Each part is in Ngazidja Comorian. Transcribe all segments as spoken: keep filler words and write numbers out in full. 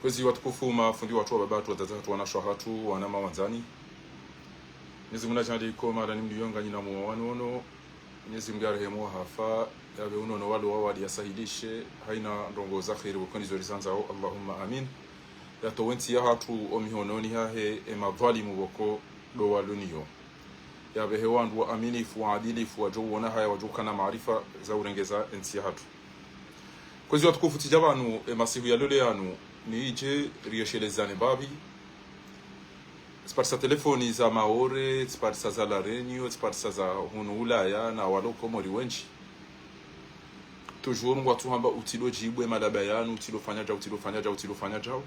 Kwezi watukufu, mafundi watru, wababa watru, wadzadze watru, wanashe wahatru, wananya wandzani. Mwenyezi Mungu nadjaanlie ikao mahala mliyo nganyi na muwa wanono. Mwenyezi Mungu yarehemu wahafa, yapve unono walo wawadi, yasahilishe haina ndrongoo za kheri pvoko ndizo rizandzao. Allahumma amin. Yatowe entsi yahatru omihononi hahe emadhwalimu pvoko ndo walo nayo. Yapvehe wandru waaminifu, waadilifu, wadjo uona haya, wadjo ukana maarifa za urengeza entsi yahatru. Kwezi watukufu, tsidja pvanu emasihu ya leo yanu, nidje riyeshelezane mbapvi. Tsiparisa telefoni za Maore, tsiparisa za La Réunion, tsiparisa za hunu Ulaya, na walo Komori wendji. Toujours ngwatsuhamba utsidodjibu emalaba yanu, utsido fanya djau, utsido fanya djau, utsido fanya djau.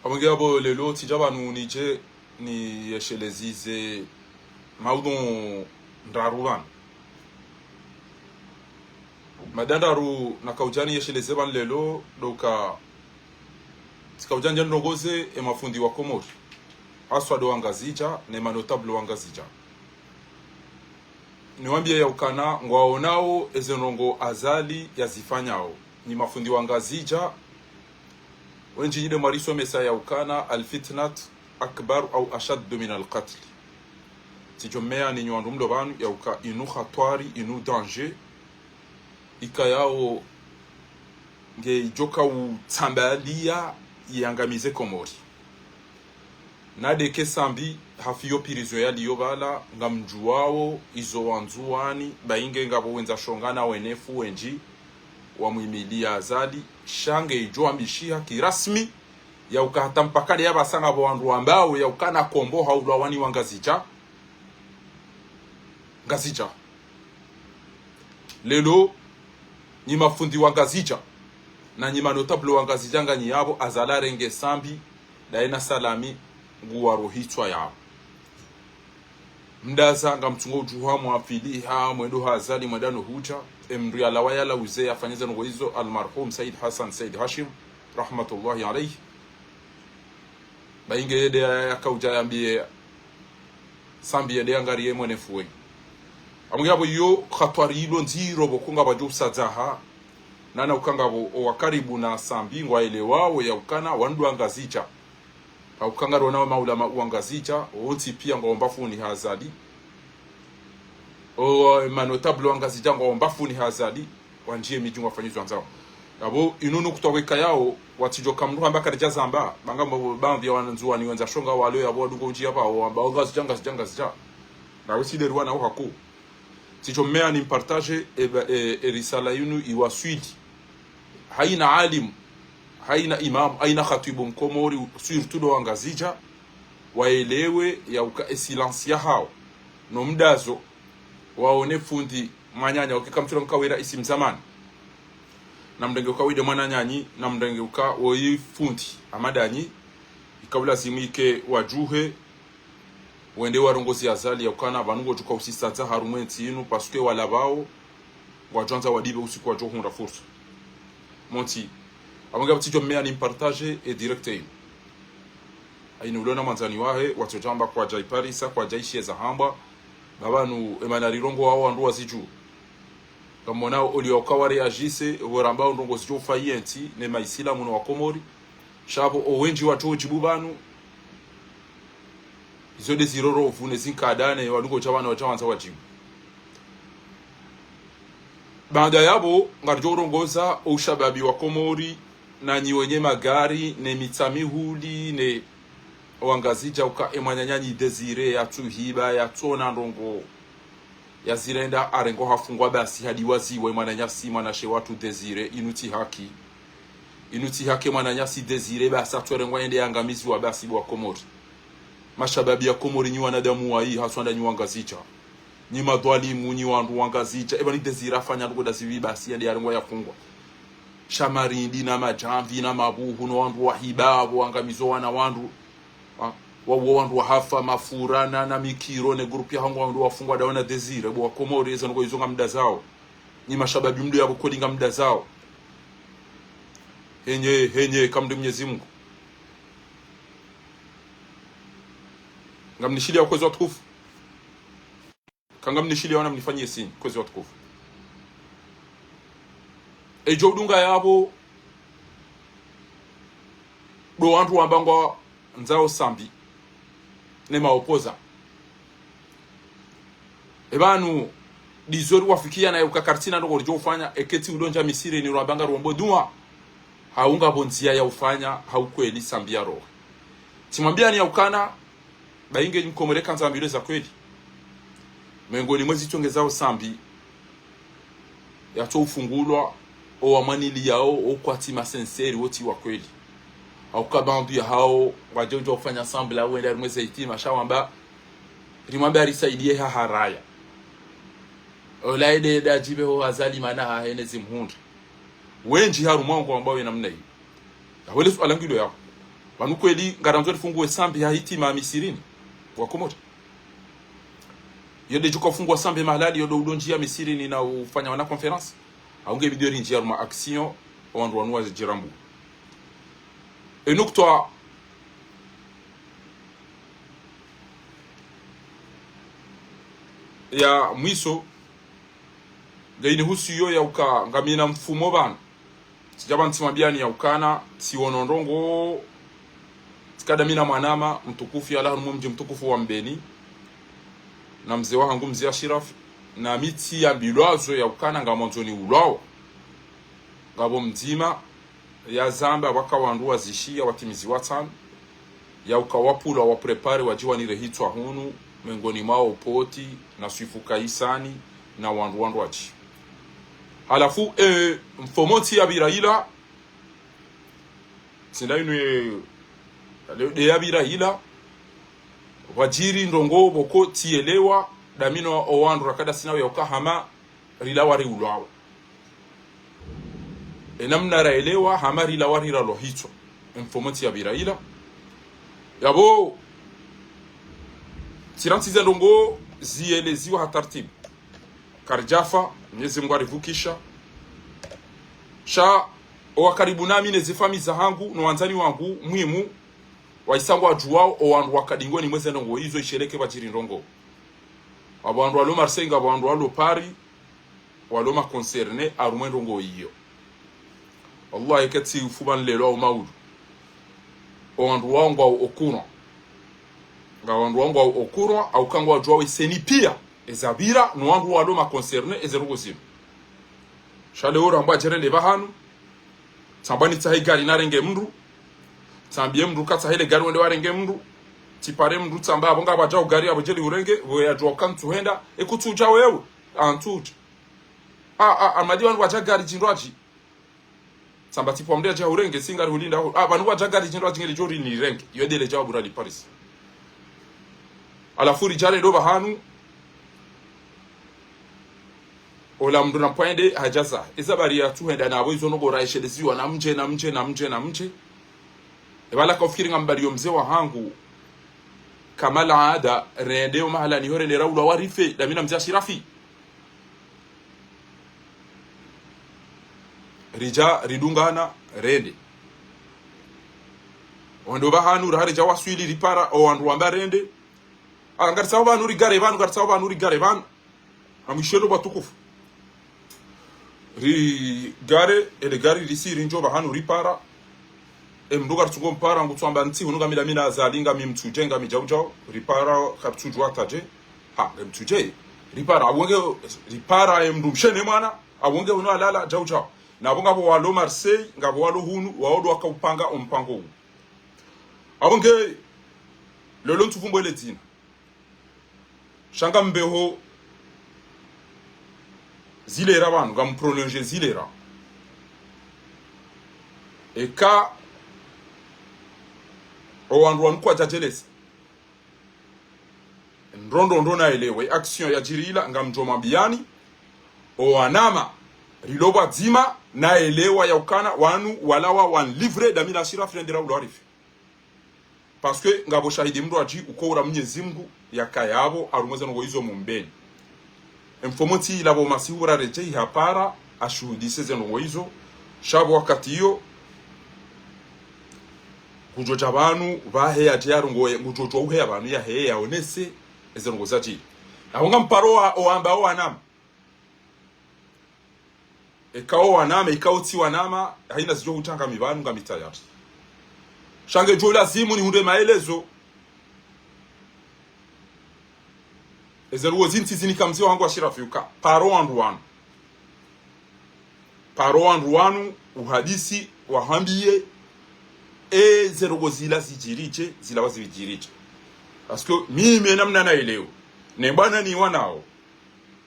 Amwenge yapvo leo tsidja pvanu nidje niyeshelezeze maudhuu ndraru pvanu. Mada ndraru nakaudja niyesheleze pvanu leo, ndo uka tsikaudja ndje nirongoze emafundi wa Komori, haswa ndo Wangazidja, ne manotables wa Ngazidja. Niwambie ya ukana ngwaonao eze ndrongoo Azali yazifanyao. Nyi mafundi wa Ngazidja, wendji nyi nde mwarisomesa ya ukana الفتنة أكبر أو أشد من القتل. Tsidjo mmeya ni nyi wandru mlo pvanu ya uka inu hatwari, inu danger, ikayao ngeidjoka utsambaliya yangamize Komori. Nade ke Sambi hafiyo prison yaliyo pvala, ngamdjuwao izo Wandzuwani, bainge ngapvo wendza shonga na wenefu wendji wamwimiliya Azali, sha ngeidjo ambishiha kirasmi, ya uka hata mpaka nde yapvasa ngapvo wandru wambao ya uka na Kombo haulwa wani Wangazidja. Ngazidja. Leo, nyi mafundi wa Ngazidja, na nyi manotables wa Ngazidja nganyi yapvo, Azali arenge Sambi, daye na Salami, nguwaro hitswa yapvo. Mdaza, ngamtsungo udjuha, mwapviliha, mwendo ha Azali, mwenda no hudja, emdru yalawa yalauze, yafanya ze ndrongoo izo, almarhum Said Hassan Said Hashim, rahmatullahi alayhi. Bainge yende yakaudja yambie Sambi yende yangariye mwenefu we. Amwenge yapvo iyo hatwari ilo ndziro pvoko ngapvadjo usadzaha. Nana uka ngapvo owakaribu na Sambi ngwaelewao ya ukana wandru wa Ngazidja. Ha uka ngariona we maulama wa Ngazidja, wontsi pia ngwao mbapvuni ha Azali. O manotables wa Ngazidja ngwao mbapvuni ha Azali, wandjiye midji ngwafanye izo wandzao. Yapvo inu nukutwa kweka yao, watsidjoka mndru hamba karidja zamba, banga mbo baadhwi ya Wandzuwani wendza shonga walo yapvo wadungo udji yapvo, wamba Ngazidja, Ngazidja, Ngazidja. Nawe tsi nde riwana uhaku. Tsidjo mmeya ni mpartage e, e, e risala yinu iwaswili. Haina alimu, haina imamu, haina khatibu Mkomori, surtout ndo Wangazidja, waelewe ya uka e silence yahao no mdazo, waone fundi mwananya, uke kamtsula mkawira isi mzamani. Na mrenge uka wide mwananyanyi, na mrenge uka woyi fundi, amadanyi, ika ulazimu ike wadjuhe, wende warongozi Azali ya ukana, pvanu ngodjuka usisadza harumwa entsi inu, parce que wala pvao, ngwadjwandza wadipve usiku wadjo hundra fursa. Montsi, amwenge pvatsidjo mmeya ni mpartage e direct inu. Aini ulona mwandzani wahe, watsodjamba kwadja iparisa, kwadja ishiye zahambwa, ba pvanu emana rirongoao wandru wazidju. Ngamwonao oliwa uka wareagise, pvo ramba ndrongoo zidjo ufa yentsi, ne maisilamu no Wakomori. Sha pvo owendji wadjo udjibu pvanu, izo nde ziroro pvu ne zinkadane, wadungo dja pvanu wadja wandza wadjibu. Baanda yapvo, ngaridjo urongoza oushababi wa Komori, nanyi wenye magari, ne mitsamihuli, ne Wangazidja uka emwananyanyi Désiré, yatsuhiba, yatsona ndrongoo yazirenda, arengwa hafungwa basi, hadi waziwa emwananyasi, mwanashe watru Désiré, inu tsi haki. Inu tsi haki emwananyasi Désiré, basi atsorengwa yende yangamiziwa basi bo Wakomori. Mashababi ya Komori nyi wanadamu wayi, haswa nda nyi Wangazidja. Nyi madhwalimu, nyi wandru Wangazidja. Eba ni Désiré afanya ndrongoo ndazipvi basi yende yarengwa yafungwa. Sha marindi na madjamvi na mabuhu no wandru wahiba, pvo wangamizo wana wandru. Wa, wa, wa wandru wahafa, Mafura na, na Mikiro ne groupe yahangu wandru wafungwa ndawo na Désiré, bo Wakomori, eza ndrongoo izo ngamdazao. Nyi mashababi mdo yapvo kweli ngamdazao. Henye, henye, kamdi Mwenyezi Mungu. Ngamnishiliya kwezi watukufu. Kangamnishiliya wana mnifanyiye signe, kwezi watukufu. Edjo udunga yapvo, Ndo wandru wamba ngwandzao Sambi ne maopoza. Epvanu, ndizo riwafikia na yauka karitsina ndrongo ridjo ufanya, eka tsi udo ndja Misri ni rwamba ngarombo dua. Hau ngapvo ndzia ya ufanya, hau kweli Sambi yaroha. Tsimwambiani yaukana, bainge mkomore kandza mbilo za kweli. Mengoni mwe zitrongezao Sambi, yatso ufungulwa, owamwaniliyao, okwatsi ma sincères, wotsi wa kweli. Hauka baandhu yahao, wadjo udjo ufanya semblant wende harimwa ze hitima, sha wamba, rimwambe arisaidiye ha haraya. Ola ede dadjibe ho Azali mana hahene zimhundre. Wendji harumwa ngwambao ye namna iyo. Yahwele suala ngilo yao. Pvanu kweli ngarandzo rifunguwe Sambi ha hitima Misirini. Wakomori. Yo ndedjo uka ufungua Sambi mahalali, yo ndo udo ndjia Misirini na ufanya wana conférence. Hau nge video rindji harumwa action, owandru wanu wadjirambu. Enukta ya mwiso, nge ini husu iyo yauka ngamina mfumo pvanu. Tsidja pvanu tsimwambiani yaukana, tsiwono ndrongo, tsika ndami na mwanama mtukufu yalawa harumwa mdji mtukufu wa Mbeni, na mze wahangu mze Ashirafi, na mi tsiyambilwa zo yaukana ngamwandzo niulwawa. Ngapvo mdzima, yazamba waka wandru wazishiya watimizi watsanu, yauka wapvulwa wapréparé wadjiwanire hitswa hunu, mengoni mwawo Poti, na Swifu Kaisani, na wandru wandru wadji. Halafu, e, mfumo ntsi yapvira ila, tsinda inu ye, ale, nde yapvira ila, pvwadjiri ndrongo pvoko tsiyelewa, ndami no owandru rakada sinawo yauka hama, rilawa riulwawa. Enamna raelewa, hama rilawa riralwa hitswa. Mfumo ntsi yapvira ila. Yapvo, tsirantsize ndrongo ziyeleziwa ha tartibu. Karidjafa, Mwenyezi Mungu aripvukisha. Sha, owakaribu nami ne zifamiyi zahangu, no wandzani wangu, muhimu, wahisa ngwadjuwao, owandru waka dingoni mweze ndrongo izo isheleke pvwadjiri ndrongo. Apvo wandru walo Marseille, ngapvo wandru walo Paris, walo ma concernés harumwa endrongo iyo. Wallahi, ketsi ufuba nlelo au maulu. Owandru wao ngwao au courant. Nga wandru wao ngwao au courant, hauka ngwadjuwao eseni piya, ezapvira, no wandru walo ma concernés, eze ndrongo zinu. Sha leo ramba djerende pvahanu, tsamba nitsahe gari narenge mndru, tsambiye mndru katsahe le gari wende warenge mndru, tsipare mndru tsamba apvo ngapvadjao gari apvo djeli urenge, pvo yadjuwa uka ntsuhenda, ekutsudja wewe, antsudja. A, a, amadi wanu wadja gari djindru adji. Tsamba tsipvo mndru yadja urenge, si ngari ulinda hu. A, pvanu wadja gari djindru adji ngeli djori nirenge. Yo ndele djawabu rali Paris. Halafu ridjale ndo pvahanu. Ola mndru na mpwende hadjaza. Eza bari yatsuhenda napvo izo ndrongo raesheleziwa na mdje, na mdje, na mdje, na mdje. Epvala kaufikiri ngambaliyo mze wahangu. Kama laada, rende omahalani ho rende raulwa warife, ndami na mze Ashirafi. Ridja, ridungana, rende. Wandru pvahanu, raha ridja waswili, ripara, owandru wamba rende. A, ngaritsaho pvanu rigare pvanu, ngaritsaho pvanu rigare pvanu. Amwishelo watukufu. Rigare, ele gari risi rindjo pvahanu ripara. Emndru karitsungo mpara, ngutsuamba ntsi, hunu ngami ndami na Azali, ngami Mtsudje, ngami Djaudjau, ripara, karitsudjuwa tadje. Ha, nge Mtsudje, ripara, apvo nge, ripara, emndru mshe ne mwana, apvo nge hunu halala, Djaudjau. Napvo ngapvo walo Marseille, ngapvo walo hunu, wao ndo waka upanga ompango unu. Apvo nge, lolo ntsupvumbwe le dzina. Sha ngambeho zilera pvanu, ngamprolonge zilera. Eka owandru wanu kwadjadjelesa. Ndrongo ndro naelewe, action yadjiri ila, ngamdjo mwambiyani, owanama, rilo pvwadzima, naelewa yaukana, wanu, walawa, wanlivre, ndami na Ashirafi rende raulwa warife. Parce que ngapvo shahidi mndru adji uko ura Mwenyezi Mungu yakaya apvo harumwa ze ndrongo izo Mbeni. Emfumontsi ilapvo masihu raredjeyi hapara ashuhudise ze ndrongo izo. Sha pvo wakati iyo, ngudjo dja pvanu pvahe yadje yarongowe, ngudjo djuwa uheya pvanu yaheye yaonese eze ndrongo zadjiri. Apvo ngamparo wa, owamba owanama. Eka owanama, eka otsi wanama, haina zidjo hutanga mi pvanu ngami tayari. Sha ngedjo lazimu nihundre maelezo. Eze ndrongoo zinu tsizinika mze wahangu Ashirafi uka paro wandru wanu. Paro wandru wanu, uhadisi, wahambiye, eze ndrongoo zila zidjiri dje, zila wazipvidjiri dje. Parce que mimi namna naelewa, ne bwana ni wanao,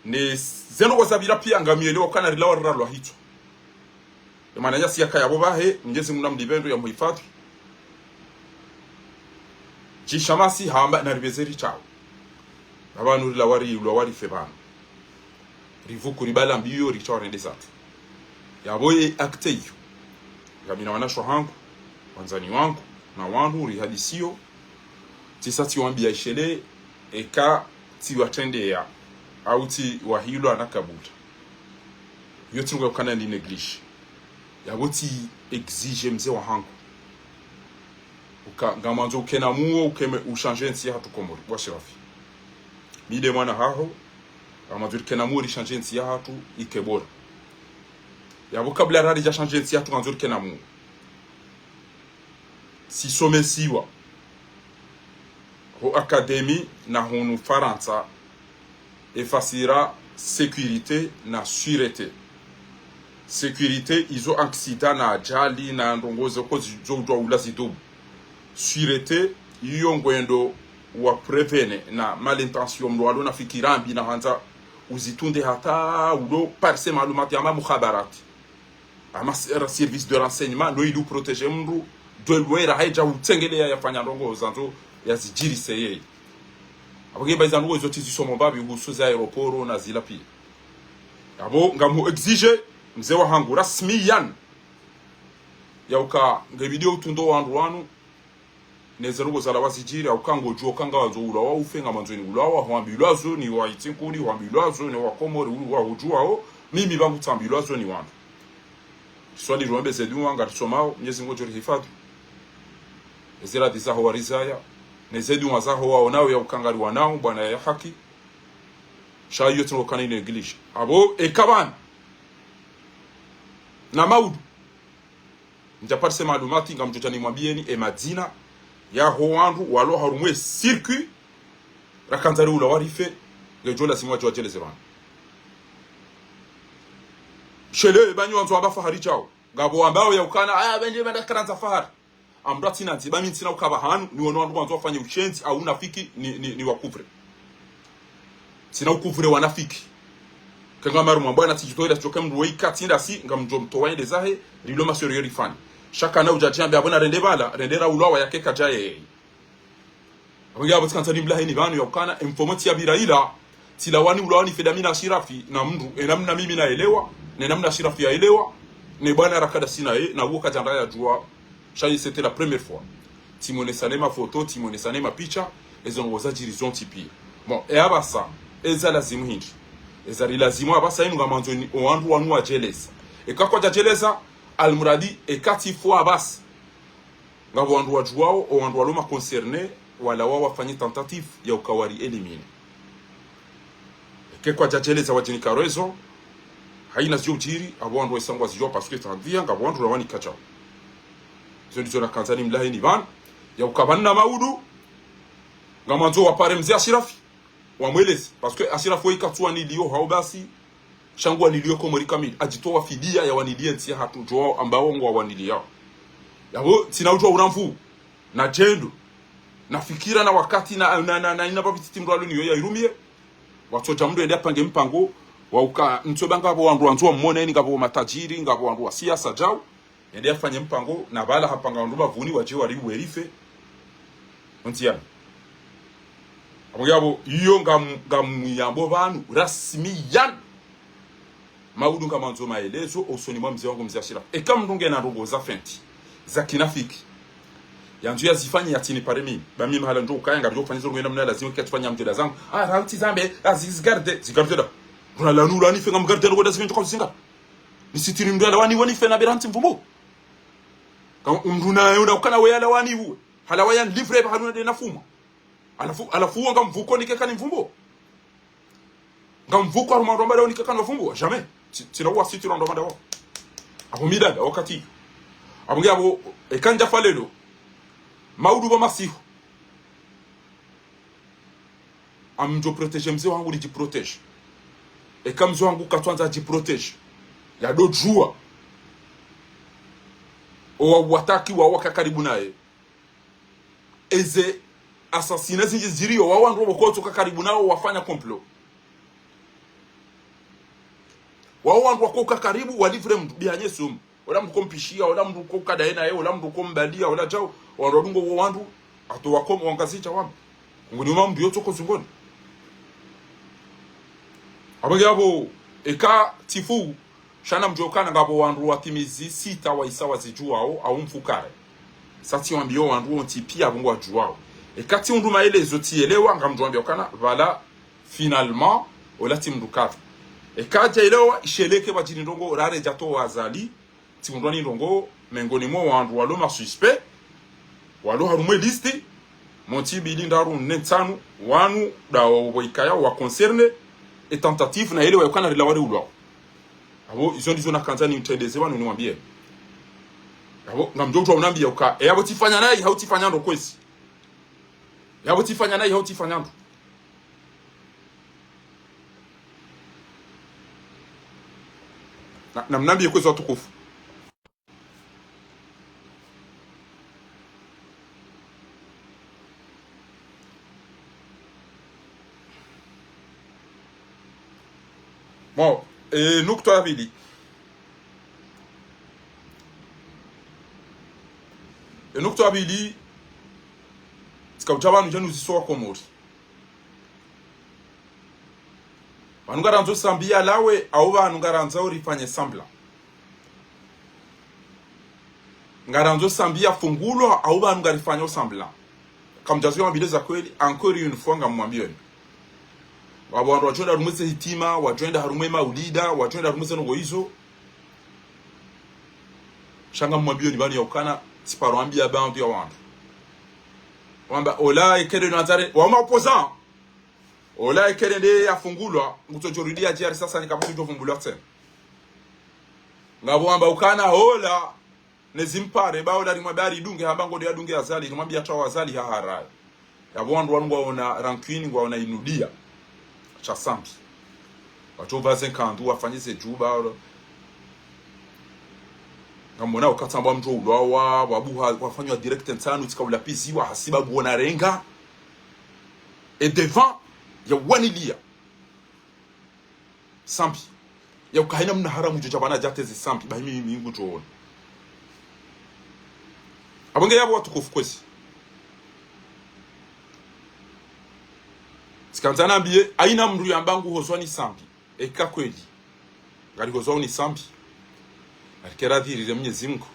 ne ze ndrongoo zapvira pia ngamielewa ukana rilawa riralwa hitswa. Ye mwananyasi yakaya pvo pvahe, Mnyezi Mungu namlipve ndro yamhifadhwi. Djisha masi hamba naripveze ritsao. Na pvanu rilawa ri, rilawa rife pvanu. Ripvuku ribala mbiyo ritsao rende zatru. Yapvo ye acte iyo. Ngamina wanashe wahangu, wandzani wangu, na wandru rihadisiyo. Tsisa tsiwambiya ishele, eka tsiwatrendeya, au tsiwahilwa na kabula. Iyo tsi ndrongoo ukana ni négligé. Yapvo tsi exige mze wahangu. Uka, ngamwandzo ukena muo, ukeme, uchange ntsi yahatru Komori, bo Ashirafi. Mi nde mwana haho, ngamwandzo rikena muo richange ntsi yahatru, ike bora. Yapvo kabla raridja change ntsi yahatru ngandzo rikena muo. Tsisomesiwa ho akademi na hunu Farantsa, efasira sécurité na sûreté. Sécurité izo accident na ajali na ndrongoo zo ko zi, zo udjuwa ula zidubu. Sûreté iyo ngwendo wa prévenir na mal intention mndru alo na fikira mbi na handza uzitunde hata ulo parse maalumati ama mukhabarati. Ama s-, ra service de renseignement, no ili uprotéger mndru, de loin ra haidja utsengeleya yafanya ndrongoo zandzo yazidjirise yeye. Apvo ngemba iza ndrongoo izo tsizisomo mbapvi uhusu ze aéroport na zila pia. Apvo ngamu exige, mze wahangu, rasmiyan. Ya uka, nge vidéo utundo wandru wanu, neze ndrongoo zalawa zidjiri, au ka ngodjuwa uka ngawandzo ulawa ufe, ngamwandzo ni ulawa, hwambilwa zo ni wa Itsinkuni, hwambilwa zo ni wa Komori, u-, wahudjuwao, mimi pvangu tsambilwa zo ni wandru. Swali rwambe ze dua ngarisomao, Mnyezi Mungu ngudjo rihifadhwi. Eze radhi zaho warizaya, neze dua zaho waonao ya uka ngariwanao, bwana ya haki. Sha iyo tsi ndrongoo ukana ni négligé. Apvo, eka pvanu. Na maudu. Ndja parse maalumati, ngamdjo dja nimwambiyeni emadzina yaho wandru walo harumwa e circuit, rakandza riulawa rife, ngedjo lazimu wadje wadjeleze pvanu. Shele, pvanyu wandzo wamba Fahari djao. Ngapvo wambao ya ukana, aya, pvendje pvanda karandza Fahari. Amdru atsina ndziba mi ntsina ukapva hanu, niwono wandru wandzo wafanye ushenzi, au unafiki, ni, ni, niwacouvre. Tsina ucouvre wanafiki. Kanga maru mambwana tsidjitowa ila tsidjoke mndru weika tsi ndasi, ngamdjo mtowa yende zahe, rilo masoro yo rifanye. Sha kana udja djambe apvo narende pvala, rende raulawa yake kadja yeye. Apvo nge apvo tsikandza nimlaheni pvanu ya ukana, emfomo tsi yapvira ila, tsilawani ulawa ni fedha mi na Ashirafi, na mndru, enamna mimi naelewa, ne namna Ashirafi yaelewa, ne bwana rakada sina ye, na uwo kadja ndaya djuwa, sha ye c'était la première fois. Tsimwonesane mafoto, tsimwonesane mapicha, ezo ndrongoo zadjiri zontsi pia. Bon, e apvasa, eza lazimu hindri. Eza rilazimu apvasa inu ngamwandzo ni, o wandru wanu wadjeleza. Eka kwadjadjeleza, almuradi, eka tsi fo apvasa. Ngapvo wandru wadjuwao, o wandru walo ma concernés, walawa wafanye tentative ya uka wari éliminer. Eke kwadjadjeleza wadjinika raison, haina zio udjiri, apvo wandru waisa ngwazidjuwa parce que tandia, ngapvo wandru lawanika djao. Izo ndizo nakandza nimlaheni pvanu, ya uka pvanu na maudu, ngamwandzo wapare mze Ashirafi, wamweleze, parce que Ashirafi woyi katsuwaniliyo hao basi, sha nguwaniliyo Komori kamili, adjitowa fidiya yawaniliye ntsi yahatru djo ambao ngwawaniliyao. Yapvo, tsina udjuwa uramvu, na djendo, na fikira, na wakati, na, na, na, na ina pvapvititi mndru alo niyo yairumiye. Watsodja mndru yende yapange mpango, wa uka, ntso pvanga apvo wandru wandzo wamwone, ni ngapvo matadjiri, ngapvo wandru wa siasa djao. Yende yafanye mpango, na pvala hapanga wandru pvapvuni wadje wariuwe rife. Ontsi yami. Apvo yapvo, iyo ngam-, ngamuyambo pvanu, rasmiyan. Maudu ngamwandzo maelezo, osoni mwa mze wangu mze Ashirafi. Eka mndru ngena ndrongoo za fenti, za kinafiki. Yandzo yazifanye yatsini pare mimi. Ba mimi mahala ndjo ukaya, ngaridjo ufanya zo ngwenda mna lazimu kia tsifanya mtela zangu. Ah, rauti zambe, ah, zi-, zigarde, zigarde da. Mndru lanu, lanu ife ngamgarde ndrongoo da zimendjo kwa zinga. Nisitiri mndru yalawani wani fe na beranti mvumbo. Ka mndru na yona ukana we yalawani uwe. Halawa yanilivre ba haruna de nafuma. Halafu, halafu uwo ngamvuko nike kani mvumbo. Ngamvuko haruma ndo mada nike kani mvumbo. Jamais. Ti-, tila uwa sitiri ndo mada wao. Apvo midada, wakati. Apvo nge apvo, eka ndja fa lelo. Maudu pvo masihu. Ngamdjo protéger mze wangu, ridjiprotéger. Eka mze wangu katsandza adjiprotéger, yadodjuwa owa wataki wawo waka karibu naye. Eze assassins zindji ziriyo, wawo wandru wapvo kwatsoka karibu nawo wafanya complot. Wawo wandru wakoka karibu, walivre mndru, bihanye sumu. Ola mndru kompishiya, ola mndru koka daye naye, ola mndru kombaliya, ola djau, wandru wadungo wo wandru, ato wakomo wangazidja wamba. Nguni uma mndru yotsoko zungoni. Apvo nge apvo, eka tsifu, sha namdjuwe ukana ngapvo wandru watimizi sita waisa wazidjuwao, au mfukare. Sa tsiwambiyo wandru wontsi piya apvo ngwadjuwao. Eka tsihundru maelezo tsiyelewa, ngamdjo wambiya ukana, pvala, finalement, ola tsi mndru kadha. Eka djaelewa, isheleke pvadjiri ndrongo, rare djatowa Azali, tsihundrwa ni ndrongo, mengoni mwa wandru walo masuspect, walo harumwa liste, montsi mbili ndraru nne ntsanu, wanu, dawo pvo ikaya, wa concerné, e tentative, na yelewa ukana rilawa riulwawo. Apvo, izo ndizo nakandza nimtrendeze pvanu nimwambiye. Apvo, ngamdjo udjuwa unambiya uka, e apvo tsifanya nayi, hau tsifanya ndro kwezi. E apvo tsifanya nayi, hau tsifanya ndro. Na, namnambiye kwezi watukufu. Bon, e nukta ya pvili. E nukta ya pvili, tsika udja pvanu djanu ziso wa Komori. Pvanu ngarandzo Sambi yalawe, au pvanu ngarandzo rifanye semblant. Ngarandzo Sambi yafungulwa, au pvanu ngarifanyao semblant. Kamdjazi wambileza kweli, encore une fois ngamwambiyoni. Wapvo wandru wadjoenda harumwa ze hitima, wadjoenda harumwa maulida, wadjoenda harumwa ze ndrongo izo. Sha ngamwambiyoni pvanu ya ukana, tsiparo ambiya baadhwi ya wandru. Wamba, ola ekele no azare, wa ma opposant. Ola ekele nde yafungulwa, ngutsodjo rudi yadje yari sasa ni kapvatsi udjo vumbulwa tsena. Ngapvo wamba ukana ola, ne zimpare, ba ola rimwambiya ridunge, hamba ngode yadunge Azali, rimwambiya tsawo Azali haharaye. Yapvo wandru wanu ngwaona rancune, ngwaona inudiya sha Sambi. Watso pvaze nkandu, wafanye ze djuba, ola. Ngamwona ukatsamba mndru ulwawa, wabuha, wafanywa direct ntsanu, tsika ulapiziwa, hasiba nguona renga. E devant, ya waniliya Sambi. Ya uka hayina mna haramu djo dja pvanu djateze Sambi, bahi mi, mi ngudjo ona. Apvo nge yapvo watukufu kwezi. Tsikandza nambiye, hayina mndru yamba nguhozwa ni Sambi. Eka kweli ngarihozwao ni Sambi, narike radhi rire Mwenyezi Mungu,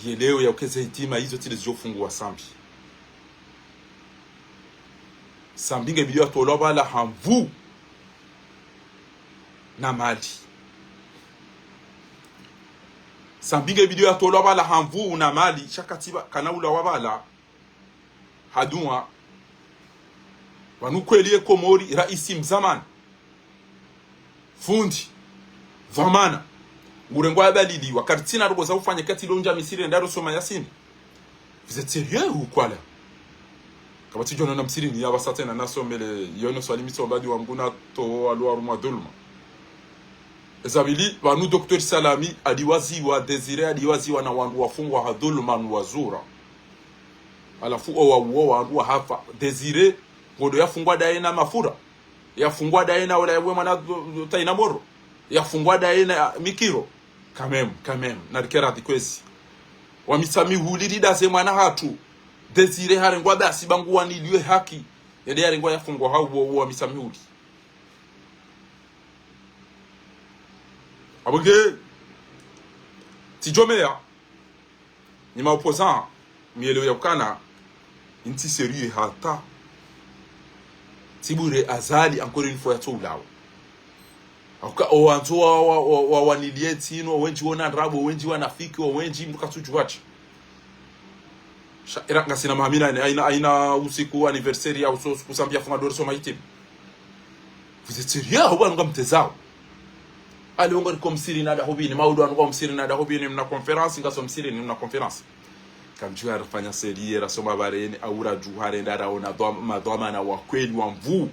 riyelewe ya uka eze hitima izo tsi nde zidjo funguwa Sambi. Sambi nge pvilio yatolwa pvala ha nvu na mali. Sambi nge pvilio yatolwa pvala ha nvu na mali, sha katsi pva, kana ulawa pvala ha duwa. Pvanu kweli ye Komori, raisi mzamani, fundi, dhwamana, ngurengwa yadhaliliwa, karitsina ndrongo za ufanya, katsi ndo ndja msirini ndaro soma Yasini. Vous êtes sérieux ou quoi là? Kapvatsi djo nona msirini yapvasa tsena nasomele, yono swali mitso mbadi wa mguna to walu harumwa dhuluma. Eza pvili, pvanu Docteur Salami, adiwaziwa, Désiré adiwaziwa na wandru wafungwa ha dhuluma no wazura. Halafu owa uwo wandru wahafa. Désiré, ngodo yafungwa daye na mafura. Yafungwa daye na ola yawe mwana taina moro. Yafungwa daye na mikiro. Quand même, quand même. Narike radhi kwezi. Wa Mitsamihuli ridaze mwana hatru. Désiré harengwa basi ba nguwaniliwe haki. Yende yarengwa yafungwa ha uwo, uwo wa Mitsamihuli. Apvo nge, tsidjomeya, nyi ma opposants, miyelewe ya ukana, ntsi sérieux hata. Tsi bure Azali, encore une fois, yatso ulawa. Hauka, owandzo wa, wa, wa, wa waniliye ntsi inu, owendji wona ndrabo, owendji wanafiki, owendji mndru katsudjuwa tsi. Sha, era ngasina mahamina, hayina, hayina usiku anniversaire ya uso, usiku Sambi yafunga ndori soma hitima. Vous êtes sérieux, hau pvanu ngamtezao? Allez, wongo riko msirini nda hupvini, maudu wanu kwa msirini nda hupvini, mna conférence, ngaso msirini, mna conférence. Kamdjuwa rafanya sérieux, rasoma pvareni, au radjuha renda raona dhwa-, madhwamana wa kweli wa nvuu.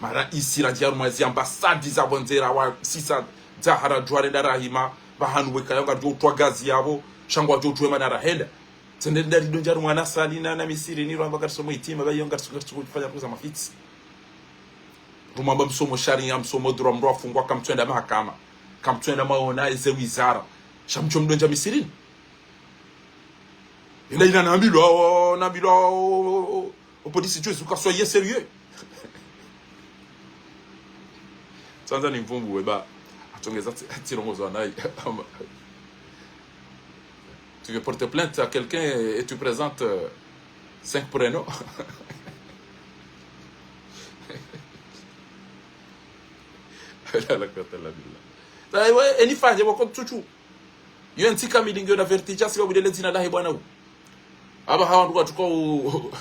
Maraisi radja harumwa zi ambassade za pvondze ra wa sisa dza haradjuha renda rahima, pvahanu weka yo ngaridjo utwa gazi yapvo, sha ngwadjo utwema na rahenda. Tsende nda rido ndja harumwa Nasali na, na Misiri, ni rwamba karisomo itima, ba yo ngariso-, ngariso-, ngariso-, fanya kuza mafitsi. Rumwamba msomo sharia, msomo droit, mndru afungwa, kamtswenda mahakama. Kamtswenda maona, eze wizara. Sha mdjo mdo ndja Misiri. Enda ina nambilwa, o, nambilwa, o, o, o, o polisi juzi, uka soyez sérieux. Tsandza ni mvumbu, weba. Atsongeza tsi-, tsirongozo anayi. Tu veux porter plainte à quelqu'un et tu présentes, euh, cinq prénoms. La, la, la, la, la. Sa, ouais, eni fanye, wako tsuchu. Yo ntsi kamili ngiyo na vertige, si wabudele dzina lahe bwana u. Aba hawa nduka tuko u.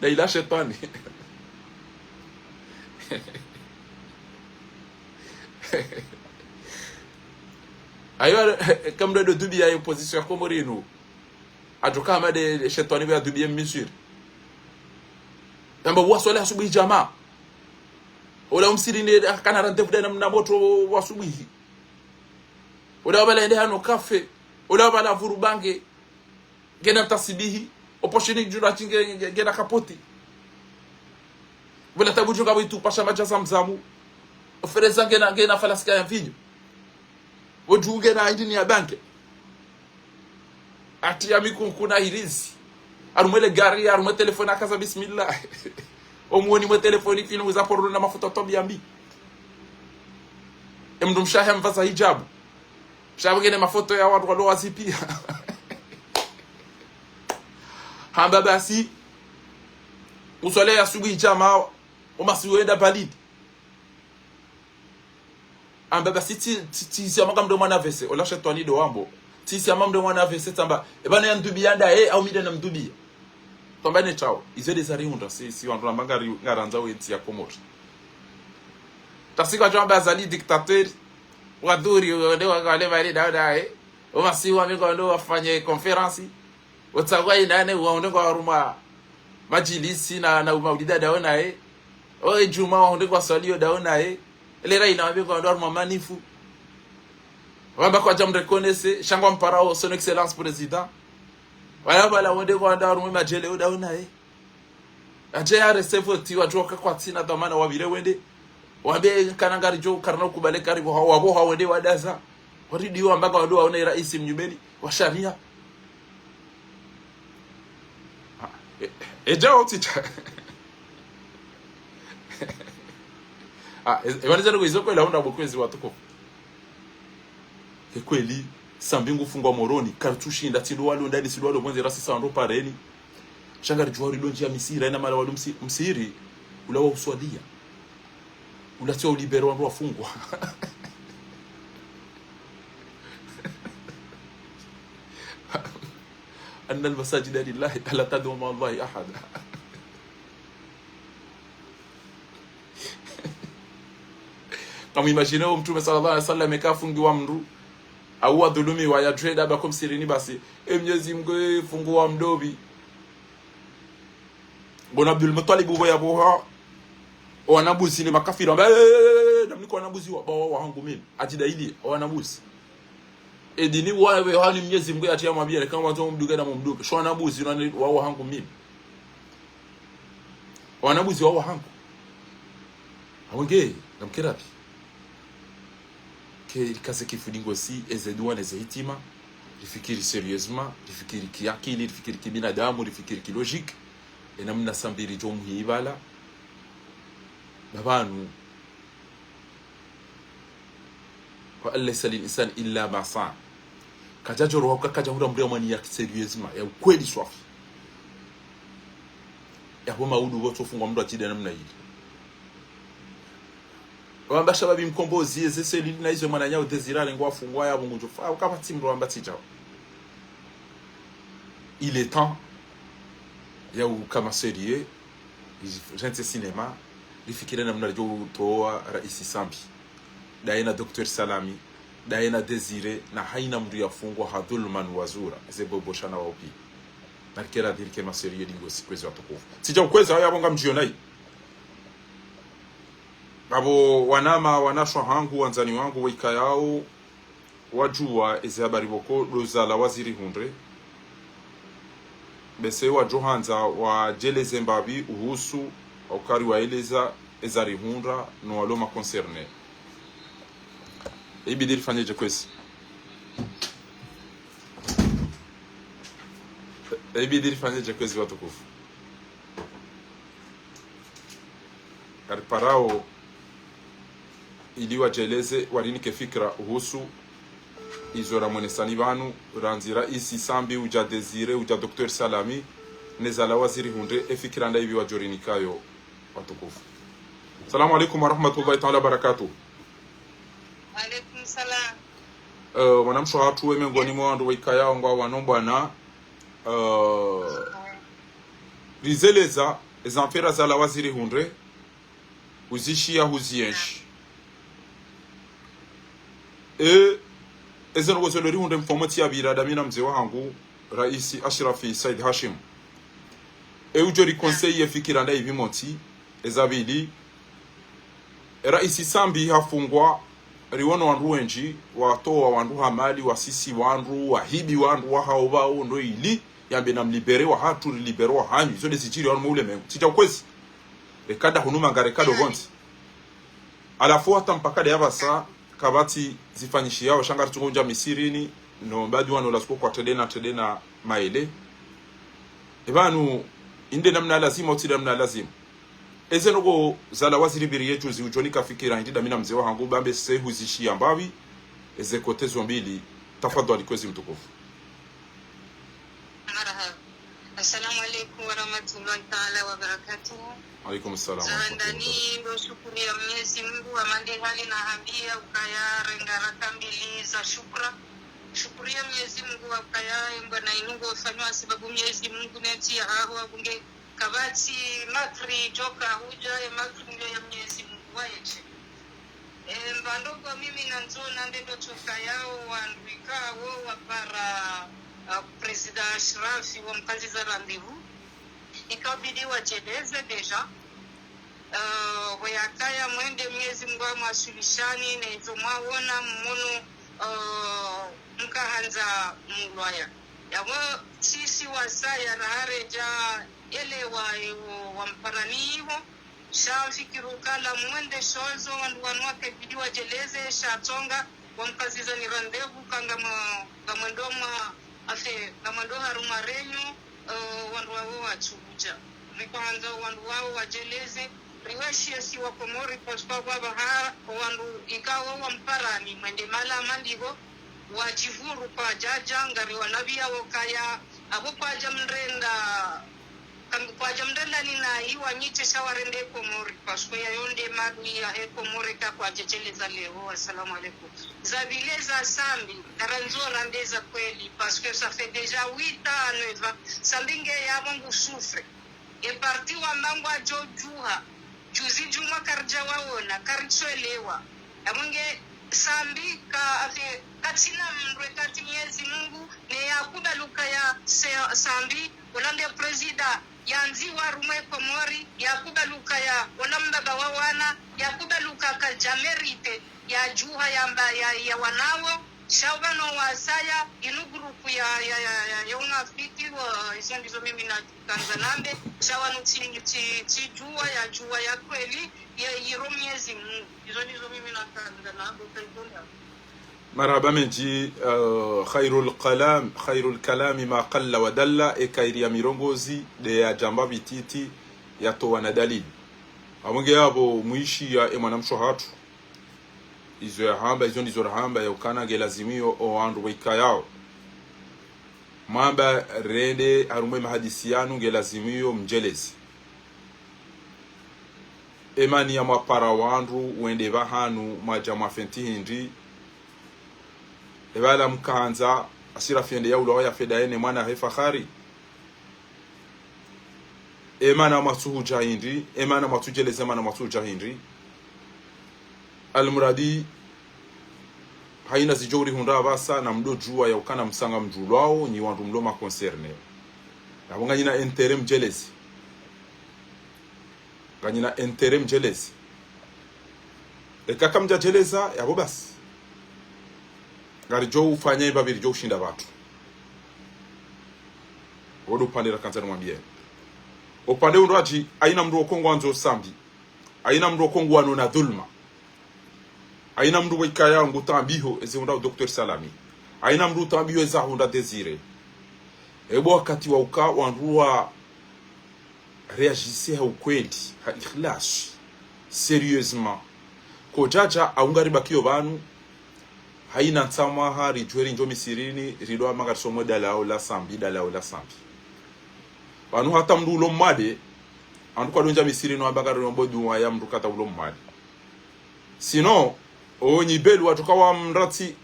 Na ila shetani. Ayo, kamdo do dubi ya opposition ya Komori inu. Adjoka hama de shetwani be adubiye Misiri. Yamba waswali asubuhi djama. Ola umsiri ne kana rendez-vous de na, na motro wa asubuhi. Ola wabala ende hano kafe. Ola wabala vuru bange. Ngena tasibihi. Oposhini djula tsi nge, nge, ngena kapoti. Bula tabu djunga witu pasha madja zamzamu. Ofereza ngena, ngena falaska ya vinyo. Wodjunge na indini ya bange. Ati ya mikunku na hirizi. Harumwa le gari, harumwa telefoni akaza bismillah. Omwoni mwe telefoni filmu za porno na mafoto tobi yambi. Emndru mshe hahe mvaza hijabu. Sha ngena mafoto ya wandru walo wazi piya. Hamba basi. Uswali ya asubuhi djama. Omasi wenda balidi. Amba basi tsi, tsi, tsi, tsi, ama kamdo mwana vese, ola shetwani do wambo. Tsi, tsi, ama mdo mwana vese, tsamba, eba na ya ndubi yanda, eh, au mida na mdubi. Tsamba ne tsao, izo de zari hundra, si, si wandru namba ngari, ngarandza we ntsi ya Komori. Tasika tsamba Azali dictateur, wadhuri, wende wakale bari dawo daye, omasi wa mingo ndo wafanye conférence, Otsangwa inane wahundre ngwa harumwa madjilisi na, na umaulida dawo naye. O edjuma wahundre ngwa swaliyo dawo naye. Elera ina wambe ngwa ndo harumwa manifu. Wamba kwadja mreconnaître, sha ngwa mparao, son excellence président. Wala wala wende ngwa ndo harumwa madjele yo dawo naye. Adje ya recevoir ti wadjoka kwatsina dhwamana wapvire wende. Wambe kana ngaridjo karina ukubali kari pvoha, wapvoha wende wadaza. Waridi wamba ngwa ndo waone raisi mnyumeni wa sharia. Ah, e, e, edja oti cha. Ah, e, e, wani zanu kwizo kwela hundra bo kwezi watukufu. Ke kweli, Sambi ngufungwa Moroni, karitsushinda, tsi ndo walo ndani, tsi ndo walo pvondze, rasisa wandru pareni. Sha ngaridjuwa ridondjia Misiri, haina mahala walo Msi-, Msiri, ula wa uswalia. Ula tsi wa ulibérer wandru wafungwa. أن المساجد لله فلا تدعوا مع الله أحدا. Ngamwimagineo Mtrume swallallahu alayhi wasallam eka afungiwa mndru, au adhulumiwa, yadjwenda bako msirini basi. E Mnyezi Mngu, e, fungua mdopvi. Bwana Abdul Muttalib upvo yapvoha, owana mbuzi ne makafiri, wamba, "Eh, namnike owana mbuzi wa, wa, wa, wahangu mimi." Adjida ili, owana mbuzi. Edini wawe hani Mnyezi Mngu yatsi yamwambia, leka mwandzo mumduke na mumduke. Sho owana mbuzi, nani, wa, wahangu mimi. Owana mbuzi wa, wahangu. Awenge, namkerabi. Ke, rikaze kifudingo si, eze dua neze hitima, rifikiri sérieusement, rifikiri kiakili, rifikiri kibinadamu, rifikiri kilogique, enamna Sambi ridjo muhibala, na pvanu, وأن ليس للإنسان إلا ما سعى. Kadjadjo roha uka kadjahundra mndru ya mwani ya sérieusement, ya ukweli swafi. Yapvo maudu pvo tsofungwa mndru adjida namna ili. Wamba Shababi Mkombozi, eze cellule na izo mwananya udésiré ngwafungwa yapvo ngudjo fa, ukapvatsi mndru wamba tsi djao. Il est temps ya ukama sérieux, rentse cinéma, rifikire namna ridjo utowa raisi Sambi. Daye na Docteur Salami, Daye na Désiré, na haina mndru yafungwa ha dhuluma no wazura, ze boboshana wa upi. Narikera dhirike maseri ye dingo sikwezi watukufu. Sija ukweza, haya bonga mdjio nayi. Abo wanama, wanashe wahangu, wandzani wangu, waikayao, wadjuwa eze habari pvoko, ndo zalawa zirihundre. Bese wadjo handza wadjeleze mbapvi uhusu, ukaya riwaeleza, eza rihundra, no walo ma concerné. Ibidi rifanye dje kwezi. Ibidi rifanye dje kwezi watukufu. Kariparao ili wadjeleze, warinike fikira uhusu izo ramwenesani pvanu, randzi raisi Sambi, udja Désiré, udja Docteur Salami, ne zalawa zirihundre, e fikira ndayipvi wadjorinikayo watukufu. Salamu alaikum warahmatullahi taala wabarakatuh. Alaikum salam. Eh, mwanamshe hatru we mengoni mwa wandru waikayao ngwa wano bwana, eh, rizeleza, eza mfera zalawa zirihundre, uzishiya huzienshi. E, eze ndrongoo zo ndo rihundre mfumotsi yapvira dami na mze wahangu, raisi Ashrafi Said Hashim. E udjo ri conseiller fikira ndayipvi motsi, eza pvili. E raisi Sambi hafungwa, riwono wandru wendji, watowa wandru ha mali, wasisi wandru, wahibi wandru, wahao pvao, ndo ili, yambe na mlibere wahatru, rilibere wahanyu, izo nde zidjiri wanu mwa ulemengu. Sija ukwezi. Reka da hunu manga reka do pvontsi. Halafu hata mpaka de yapvasa, kapvatsi zifanyishiyao, sha ngaritsungo undja misirini, no mbadi wano lasko kwa tede na tede na maele. E pvanu, inde namna lazima, utsi namna lazima. Eze ndrongoo zalawa ziripviriye juzi udjo nika fikira hindri dami na mze wahangu, bambe se huzishiya mbapvi, eze kote zo mbili, tafadhali kwezi mtukufu. Marahaba. Assalamu alaikum warahmatullahi taala wabarakatuh. Alaikum salam warahmatullahi. Zahandani ndo shukuriya Mwenyezi Mungu, amande hali na hambiya ukaya renga raka mbili za shukra. Shukuriya Mwenyezi Mungu ukaya embwana inu ngofanywa sababu Mwenyezi Mungu neti ya haho abunge kapvatsi makri djoka hudja, e makri ndo ya Mwenyezi Mungu waye she. E, mbandrongoo mimi nandzo nambe ndo tsokayao wandru ikao wapara, ah, Président Ashrafi wamkaziza rendez-vous. Ikabidi wadjeleze déjà. Eh, pvo yakaya mwende Mwenyezi Mungu amwasulishani, na izo mwawona mmono, eh, mkahandza mulwaya. Yapvo sisi wasaya raharedja elewa iwo wamparani iwo. Sha mfikiri ukaya mwende shozo, wandru wanu wakabidi wadjeleze, sha tsonga, wamkaziza ni rendez-vous, ka ngamwa-, ngamwendo mwa, enfin, ngamwendo harumwa renyo, eh, wandru wawo watsudja. Rikwahandza wandru wawo wadjeleze, riwashiye si wa Komori, parce que kwapvaha, wandru ikao wamparani, mwende mahala maliho, wadjivuru kwadjadja, ngariwanabiya wokaya, apvo kwadja mrenda, kam-, kwadja mrenda nina iwa nyiche sha warende Komori, parce que yayo nde maadui yahe Komori ka kwadjedjeleza leo. Assalamu alaikum. Za pvili za Sambi, ngarandzo rande za kweli, parce que ça fait déjà huit ans, neuf ans, Sambi nge yapvo ngu souffre. E parti wamba ngwadjo djuha. Juzi djumwa karidja waona, karitsuelewa. Yapvo nge Sambi ka, afe, katsina mndru ekati Mwenyezi Mungu, ne yakubali ukaya se-, Sambi, ola nde président, yandziwa harumwa e Komori, yakubali ukaya, ola mbaba wa wana, yakubali uka kadja mérité, yadjuha yamba, ya, ya wanawo, sha pvanu wasaya, inu groupe ya, ya, ya, ya, ya unafiki, wa, izo ndizo mimi na kandza nambe, sha wanu tsi, tsi, tsi djuwa ya, djuwa ya kweli, ya iro Mwenyezi Mungu. Izo ndizo mimi na kandza nambe, kayikunda. Marahaba mendji, eh, khairul kalam, khairul kalami ma qalla wa dalla, e khairi ya mirongozi, nde ya djamba pvititi, ya towa na dalili. Apvo nge yapvo mwishiya e mwanamshe hatru. Izo yahamba, izo ndizo rahamba, ya ukana nge lazimiyo o wandru waikayao. Mwamba rende harumwa e mahadisi yanu nge lazimiyo mdjelezi. Emana ya mwapara wandru wende pvahanu mwadja mwafenti hindri. Epvala mkandza, Ashrafi yende yaulwa ya feda yene mwana he Fakhari. Emana mwatsuhudja hindri, emana mwatsudjeleza, emana mwatsuhudja hindri. Almuradi, Haina zidjo urihundra apvasa na mdodjuwa ya ukana msanga mdjulwao, nyi wandru mlo ma concerné. Yapvo nganyina intérêt mdjeleze. Nganyina intérêt mdjeleze. Eka kamdjadjeleza, yapvo basi. Ngaridjo ufanya ipvapvi ridjo ushinda pvatru. Wo ndo upande rakandza nimwambiye. Upande undru wadji, haina mndru wo Kongo wandzo Sambi. Haina mndru wo Kongo wanona dhulma. Haina mndru wo ikaya ngu tambiho ezi hundra u Docteur Salami. Haina mndru tambiho eza hundra Désiré. Ebo wakati wa uka wandru wa réagisse ha ukweli, ha ikhlas, sérieusement. Kodjadja, au ngaribakiyo pvanu, haina ntsamwaha ridjuwe rindjo misirini, rido amba ngarisomwe dalao la Sambi, dalao la Sambi. Pvanu hata mndru ulo mwade, wandru kwadondja misirini wamba ngariombo duwa ya mndru kata ulo mwade. Sinon, o nyi Belu watsoka wamratsi,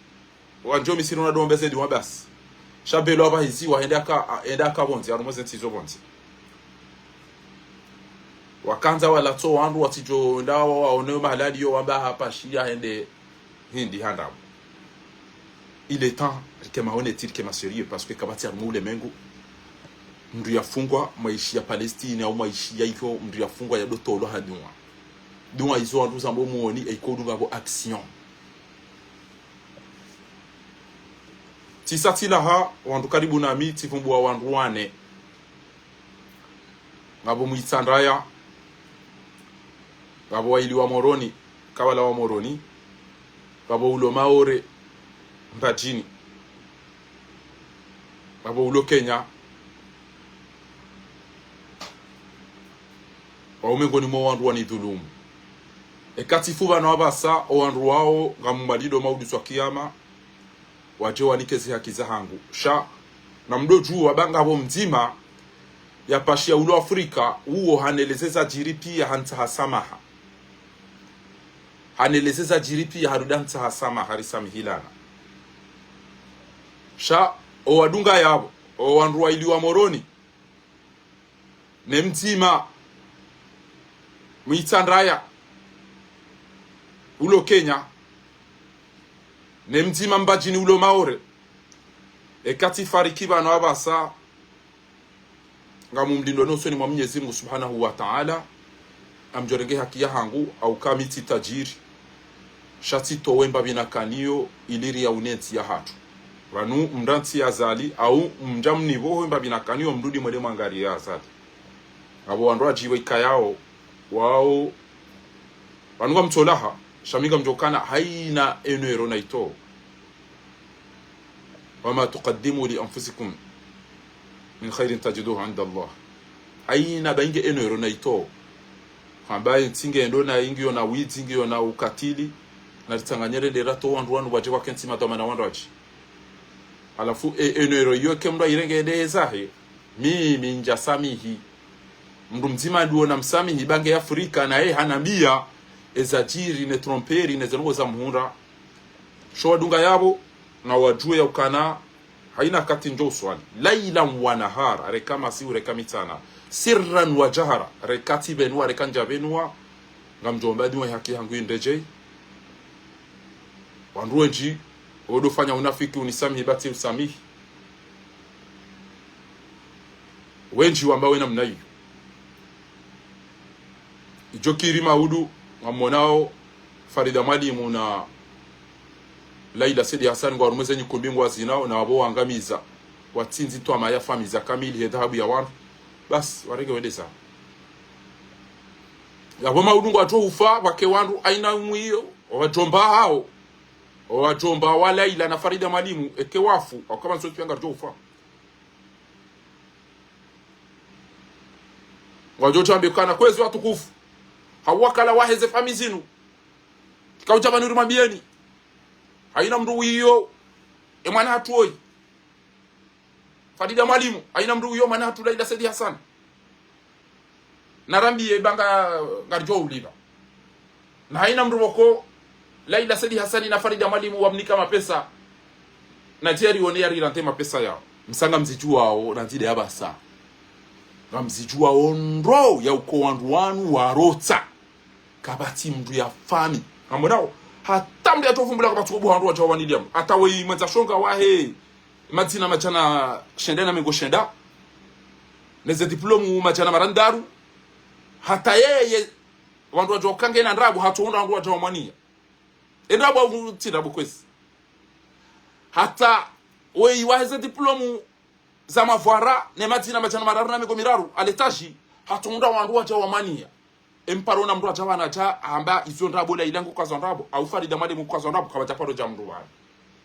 wandjo misirini wadombe ze duwa basi. Sha Belu apvahizi, wahende aka, hende aka pvondze, harumwa ze ntsi zo pvondze. Wakandza walatso wandru watsidjo nda wa, waone mahalali yo wamba hapvashi ya hende hindri handrabo. Il est temps, rike ma honnête, rike ma sérieux, parce que kapvatsi harumwa ulemengu mndru yafungwa, mwaishiya Palestine, au mwaishiya iko, mndru yafungwa yadotolwa ha duwa. Duwa izo wandru zambo muoni, eiko dunga pvo action. Tsisa tsilaha, wandru karibu nami, tsivumbuwa wandru wane. Ngapvo Mwitsandraya, ngapvo waili wa Moroni, kabala wa Moroni, ngapvo ulo Maore, Mbadjini, ngapvo ulo Kenya, wao mengoni mwa wandru wanidhulumu. Eka tsifu pvanu apvasa, o wandru wao, ngamumalido maudu swa kiyama, wadje wanike ze haki zahangu. Sha, na mdodjuwa ba ngapvo mdzima, yapvashiya ulo Afrika, uwo haneleze zadjiri piya hantsaha samaha. Haneleze zadjiri piya harudi hantsaha samaha, risamihilana. Sha, o wadunga yapvo, o wandru waili wa Moroni, ne mdzima Mwitsandraya ulo Kenya, ne mdzima Mbadjini ulo Maore. Eka tsifariki pvanu apvasa, ngamumlindoni usoni mwa Mwenyezi Mungu Subhanahu wa Ta'ala, amdjorenge haki yahangu, au kami tsi tajiri. Sha tsitowe mbapvi nakaniyo ili riyaune ntsi yahatru. Pvanu mndru ntsi ya zali, au mdja mnipvoho mbapvi nakaniyo mrudi mwende mwangariye ya zali. Ngapvo wandru wadjiwe ikayao, wao, pvanu ngamtsolaha, sha mi ngamdjokana haina eno ero naito. وما تقدموا لأنفسكم من خير تجدوه عند الله. Haina ba inge eno ero naito. Hamba ye ntsi nge ndo na ingiyo na widzi, ingiyo na ukatili, na ritsanganye rende ratowe wandru wanu wadje wakentsi madhwamana wandru wadji. Halafu e, eno ero iyo eka mndru ayirenge ende ezahe, mimi ndja samihi. Mndru mdzima ndo na msamihi, ba nge Afrika, naye hanambiya ezadjiri, ne tromperie, ne ze ndrongo za muhundra. Sho wadunga yapvo, na wadjuwe ya ukana, haina wakati ndjo uswali. ليلا ونهارا, reka masihu, reka mitsana. سرا وجهرا, reka tsi pvenuwa, reka ndja pvenuwa. Ngamdjomba duwa ye haki yahangu indredjeyi. Wandru wendji, wodofanya unafiki unisamihi, ba tsi usamihi. Wendji wamba we namna iyo. Idjo kiri maudu, ngamonao Farida Mwalimu na Laila Said Hassan ngwa harumwa ze nyikumbi ngwazinao, na wapvo wangamiza, watsindzi twama ya famiyi za kamili he dhahabu ya wandru. Basi, warenge wende zao. Yapvo maudu ngwadjo ufa, pvwake wandru haina umwiyo, owadjomba hao, owadjomba wa Laila na Farida Mwalimu, eka wafu, hauka pvanu sontsi piya ngaridjo ufa. Ngwadjo djambe kana kwezi watukufu. Hawakala wahe ze famiyi zinu. Ika udja pvanu rimwambiyeni. Haina mndru wiyo, e mwana hatru oyi. Farida Mwalimu, haina mndru wiyo mwana hatru Laila Said Hassan. Narambiye ba nga, ngaridjo ulipva. Na haina mndru pvoko, Laila Said Hassan na Farida Mwalimu wamnika mapesa. Na djeri wone yarirante mapesa yao. Msanga mzidjuwao, na ndzide yapvasa. Ngamzidjuwao ndro ya uka wandru wanu warotsa. Kapvatsi mndru ya famiyi. Ngamonao, Hata mndru yatsovumbula kapvatsi buha wandru wadja wamwanilia mndru. Hata weyi mwendza shonga wahe, madzina madjana shenda na mengo shenda, neze diplomu madjana marandaru. Hata yeye, wandru wadja wakangena ndrabo, hatsohundra wandru wadja wamwania. E ndrabo au tsi ndrabo kwezi. Hata weyi waheze diplomu za mavwara, ne madzina madjana mararu na mengo miraru, aletaji, hatsohundra wandru wadja wamwania. E mparo na mndru adja wana dja, hamba izo ndrabo la ilangu kazo ndrabo, au Farida Mwalimu kazo ndrabo, kapvadja paro dja mndru wana.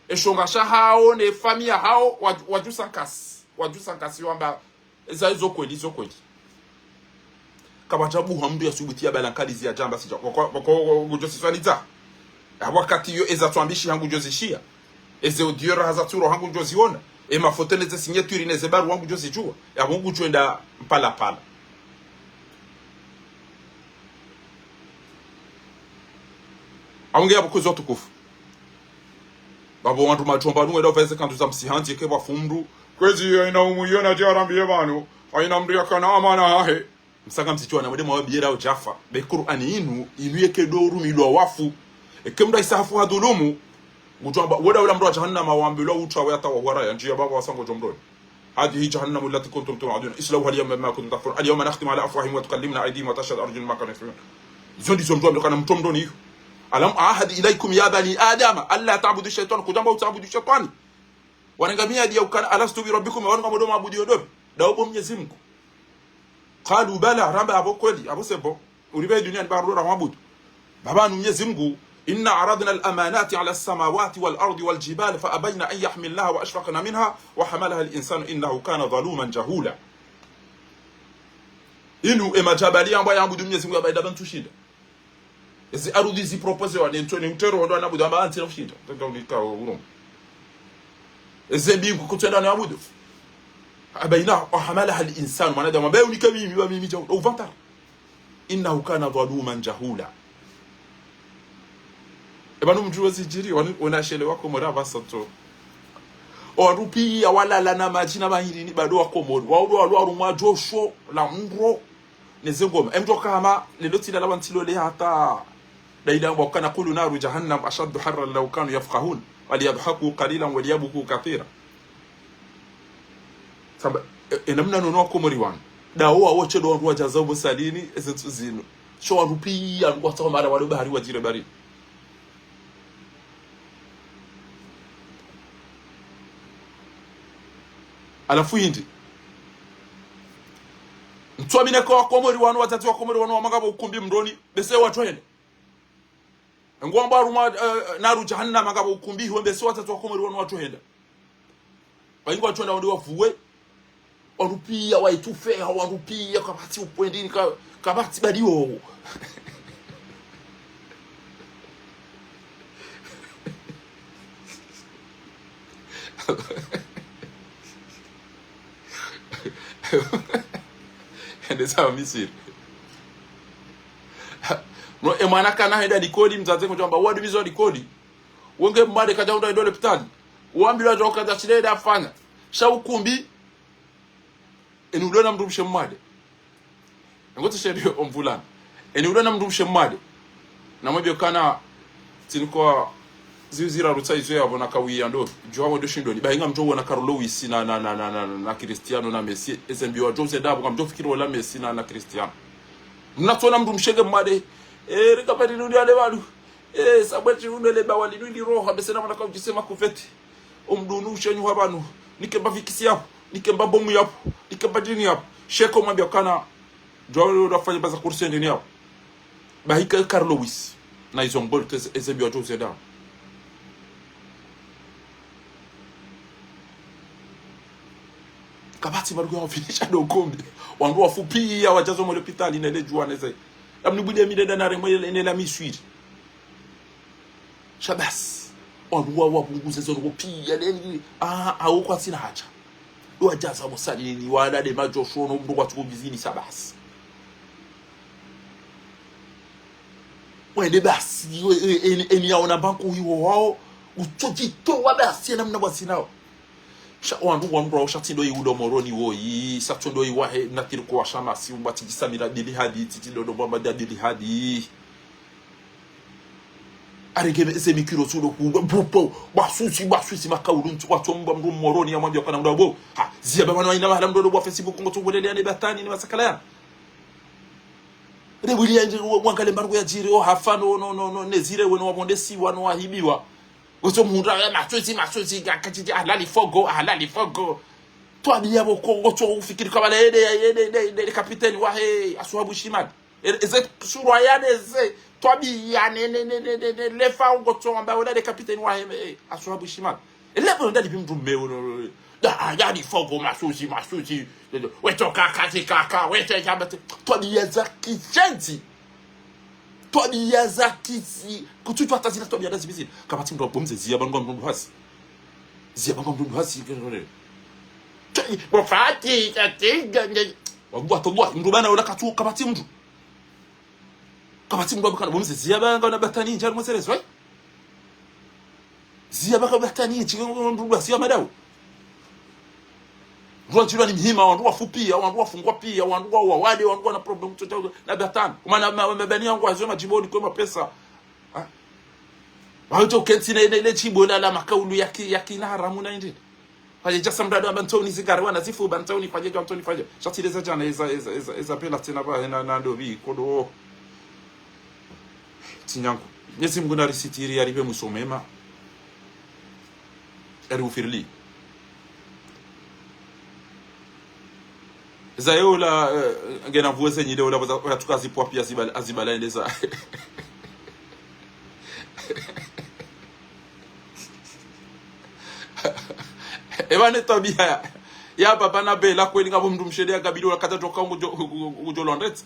E shonga shahawo, ne famiyi yahawo, wa-, wadjusa nkasi. Wadjusa nkasi wamba, eza izo kweli, izo kweli. Kapvadja buha mndru yasubuti ya balankali ziyadjamba sidja. Wako, wako, wako, ngudjo siswaliza. Ya wakati yo eza tswambishi hangu djo zishiya. Eze audio raha za tsuro hangu djo ziona. E mafoto neze signature neze baru hangu djo zidjuwa. Ya Mungu djo enda mpala mpala. Aunge ya bukuzi watukufu. Babo wandru madjomba nuwe ndo veze kandu za msihandzi ke bwa fumdu. Kwezi yo ina umu yona dja rambiye pvanu. Haina mndru yakana amana hahe. Msanga msitswana mwende mwawabiye rawo djafa. Be Kur'ani inu, inu yeke ndo urumilwa wafu. Eke mndru isa hafu hadhulumu. Ngudjo amba, wenda wula mndru wa jahannama wambilwa utsawe hata wahwara ya ndjiya baba wasango djo mdroni. هذه جهنم التي كنتم توعدون اصلوها اليوم بما كنتم تكفرون اليوم نختم على أفواههم وتكلمنا أيديهم وتشهد أرجلهم بما كانوا يكسبون. Izo ndizo mndru wambilwa kana mndru mdroni iyo. ألم أعهد إليكم يا بني آدم ألا تعبدوا الشيطان. Kudjamba utsaabudu shetwani. Warenga miyadi ya ukana ألست بربكم, wanu ngamdjo mwabudu yo ndo. Dawo bo Mnyezi Mngu. قالوا بلى, ramba abo kweli, abo sebo. Uribe duniani ba rura mwabudu. Baba nu Mnyezi Mngu, إنا عرضنا الأمانات على السماوات والأرض والجبال فأبين أن يحملنها وأشفقن منها وحملها الإنسان إنه كان ظلوما جهولا. Inu, e madjabali yamba yaabudu Mnyezi Mngu yamba ida bantsu shinda. Ezi arudhi zi propose wa ne ntso ne utero wandru wanaabudu amba antsina ushinda. Tata unika urong. Eze mbingu kutsenda ne abudu. Amba ina, وحملها الإنسان, mwanadamu, amba unika mimi, wa mimi djau, uvantara. إنه كان ظلوما جهولا. E pvanu mdjuwe zidjiri, wanu, wena shele wa Komori apvasa tso. Owandru piya walala na madji na mahirini bado wa Komori. Waudu walu warumwa djosho la mndro. Neze ngoma. Emdjo kama, lelo tsilala wa ntsilole hata. Daida wakana قل نار جهنم أشد حرا لو كانوا يفقهون. فليضحكوا قليلا وليبكوا كثيرا. Samba, e, e namna nono wa Komori wanu. Dawo wawo tse ndo wandru wadjaza ubo salini, eze ntsu zinu. Sho wandru piya, wandru kwatsa mara walo bahari wadjire bari. Halafu hindri. Ntsu amine ka wa Komori wanu, wazazi wa Komori wanu, wamanga bo ukumbi mdroni, bese watsohenda. Ngwamba harumwa, eh, naru jahannama ngapvo ukumbi, hwembe si watatu wa Komori wanu watsohenda. Pvaingo watsohenda wandru wavuwe. Wandru piya waitufeha, wandru piya kapvatsi upvendeni, ka-, kapvatsi badi wowo. Hende sawa Misiri. No, e mwana kana henda likoli, mdzadze ngudjo amba, wadumizwa likoli. Wenge mmade kadja unda indo lepitali. Wambilwa djo kadja shile nda afanya. Sha ukumbi. Eni ulona mdrumshe mmade. Ngoto sheri omvulana. Eni ulona mdrumshe mmade. Namwambie kana tsiniko ziwizira rutsa izo yapvo na kawiya ndo. Djuwa wendo shindo ni. Bahi ngamdjo wona Carlo Lewis na, na, na Cristiano na Messi. Eze mbio wadjo zenda apvo ngamdjo fikiri wola Messi na, na Cristiano. Mnatsona mdrumshe nge mmade. Eh, rika pvadi nuli ale walu. Eh, sabweti uno ele bawa linu ili roha, bese na mwana kaudjise makuveti. Omdru unu ushenyu hapvanu. Nike mba vikisi yapvo. Nike mba bomu yapvo. Nike mba dini yapvo. Sheko mwambia kana. Djuwa wale wafanya baza kursi ndini yapvo. Bahi ka Carlo Lewis. Na izo mbolo teze, eze mbio wadjo zenda. Kapvatsi marugu ya wafinisha ndo kombe. Wandru wafu piya wadjazo mwe lopitali nele djuwa neze. Yamni bwile mi nde nda naremwe nela Miswiri. Sha basi. Wandru wa, wapvunguze zo ndrongo piya neli. Ah, awo kwatsina haja. Ndo wadjaza mwe salini, wala nde madjosho no mdru kwatsuko bizini sha basi. Wende basi, we, e, eni, eni yaona mbanku iwo wao, utsodjitowa basi, ena mna basi nao. Sha wandru wandru wao sha tsindo iwudo Moroni woyi, sha tsindo iwahe, natiri kuwa sha masi, umba tsidjisa mira bili hadi, tsidjindo ndo mwamba da bili hadi. Arenge ze mikiro tsudo kundo, bupo, basusi, basusi, makaulu, ntsu, watso mba mndru Moroni yamwambia kana mndru bo. Ha, ziya baba no ina mahala mndru bo Facebook, ngotso ngolele yane batani, ni masakala ya. Rebuli ya nje, wa-, wangale mbargo ya djiri, o hafa, no, no, no, no, ne zire, weno wabondesi, wano wahibiwa. Ngotso mhundra, ya masusi, masusi, ga, katiti, halali fogo, halali fogo. Twabiya bo ko, ngotso ufikiri kabala ede, ede, ede, ede, ede, kapiteni wahe, Aswahabu Shimali. E-, eze surwa yane ze, twabiya ne, ne, ne, ne, ne, ne, lefa ngotso amba wona le kapiteni wahe, eh, Aswahabu Shimali. Ele bo ndali bi mndru mme wono, da, da, ni fogo masusi, masusi. Weto kaka, si kaka, wete jamba te. Twabiya za kishenzi. Twabiya za kisi. Kutsutsu hata zila twabiya ndazi bizini. Kapvatsi mndru wa bo mze ziya bangwa mndru hasi. Ziya bangwa mndru hasi. Wafati, tatiga, ne. Wabwa tobwa, mndru bana wola katsu, kapvatsi mndru. Kapvatsi mndru wa bo kana bo mze ziya bangwa na batani ndjari mwezerezo, eh? Ziya bangwa batani, tsingo mndru wa ziya madau. Ndrwa ntsilwa ni mhima, wandru wafu piya, wandru wafungwa piya, wandru wa wawade, wandru wana problème, tso tsa, na batani. Kuma na ma-, ma-, mabani yangu wazo majimboni kwe mapesa. Ha? Wawe tso kentsi na, na, na tsimbo la, la makaulu ya ki, ya ki na haramu na indi. Fanye djasa mndru amba ntsauni zigare wana zifu, ba ntsauni fanye dja ntsauni fanye. Shatsi leza djana eza, eza, eza, eza pela tsena ba, na, na ndobi, kodo. Tsinyangu. Mnyezi Mngu narisitiri, yaripe mwiso mwema. Yariufirili. Za yola, eh, ngena vuwe ze nyile ola, ola tuka zipwa piya zibala, azibala yende za. Eba ne twabiya ya, ya baba na bela kweli ngapvo mndru mshede ya kabili ola kata toka ngudjo, ngudjo londetsi.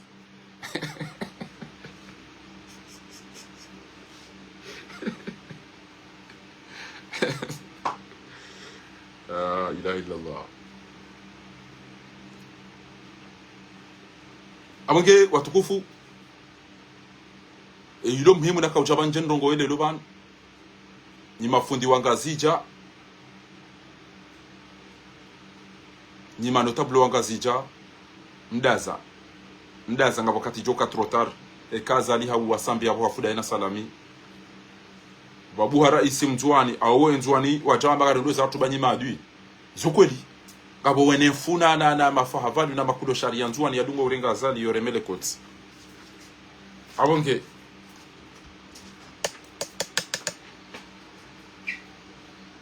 La ilaha illallah. Abonge watukufu, e, yilo muhimu nakaudja pvanu ndje ndrongo wele lo pvanu. Nyi mafundi wa Ngazidja. Nyi manotable wa Ngazidja. Mdaza. Mdaza ngapvo wakati djoka trop tard. Eka Azali hau wasambi apvo hafuda ena Salami. Pvabuha raisi Mndzuwani, awo we Ndzuwani, wadja wamba kari ndo za watuba nyi maadui. Zo kweli. Ngapvo wene mfuna na, na mafahavali na makudo shari ya Ndzuwani yadungo urenga Azali yoremele kotsi. Abonge.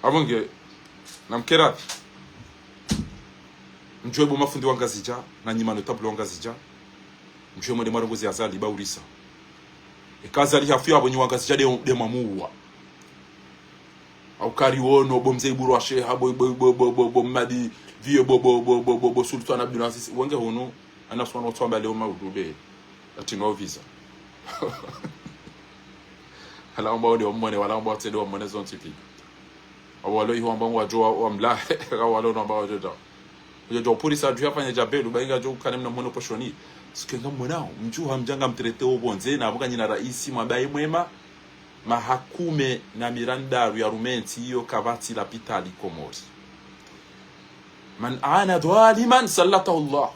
Abonge. Namkera. Mdjuwe bo mafundi wa Ngazidja, na nyi manotable wa Ngazidja. Mdjuwe mwende mwarongoze Azali, baurisa. Eka Azali hafu apvo nyi wa Ngazidja de, de mwamuwa. Au kari wono, bo mze Iburu wa Sheha, bo, bo, bo Mmadi, vieux, bo, bo Sultan Abdulaziz, wenge hunu, ana swana watsamba leo maudu be, ati no visa. Wala wamba wode wamwone, wala wamba watsende wamwone zontsi pi. Awo walo iho wamba ngwadjo wa, wamla, ka walo no wamba wadjo dja. Udjo djo purisa dju yafanya dja belu, ba inga djo kane mna mwono poshoni. Suke nga mwanao, mdjuha mdjanga mtrete wo pvondze, na apvo ka nyi na raisi, mwabaye mwema, mahakume na mirandaru ya rumentsi iyo kapvatsi lapitali Komori. Man aana dhaliman sallatahu Allah.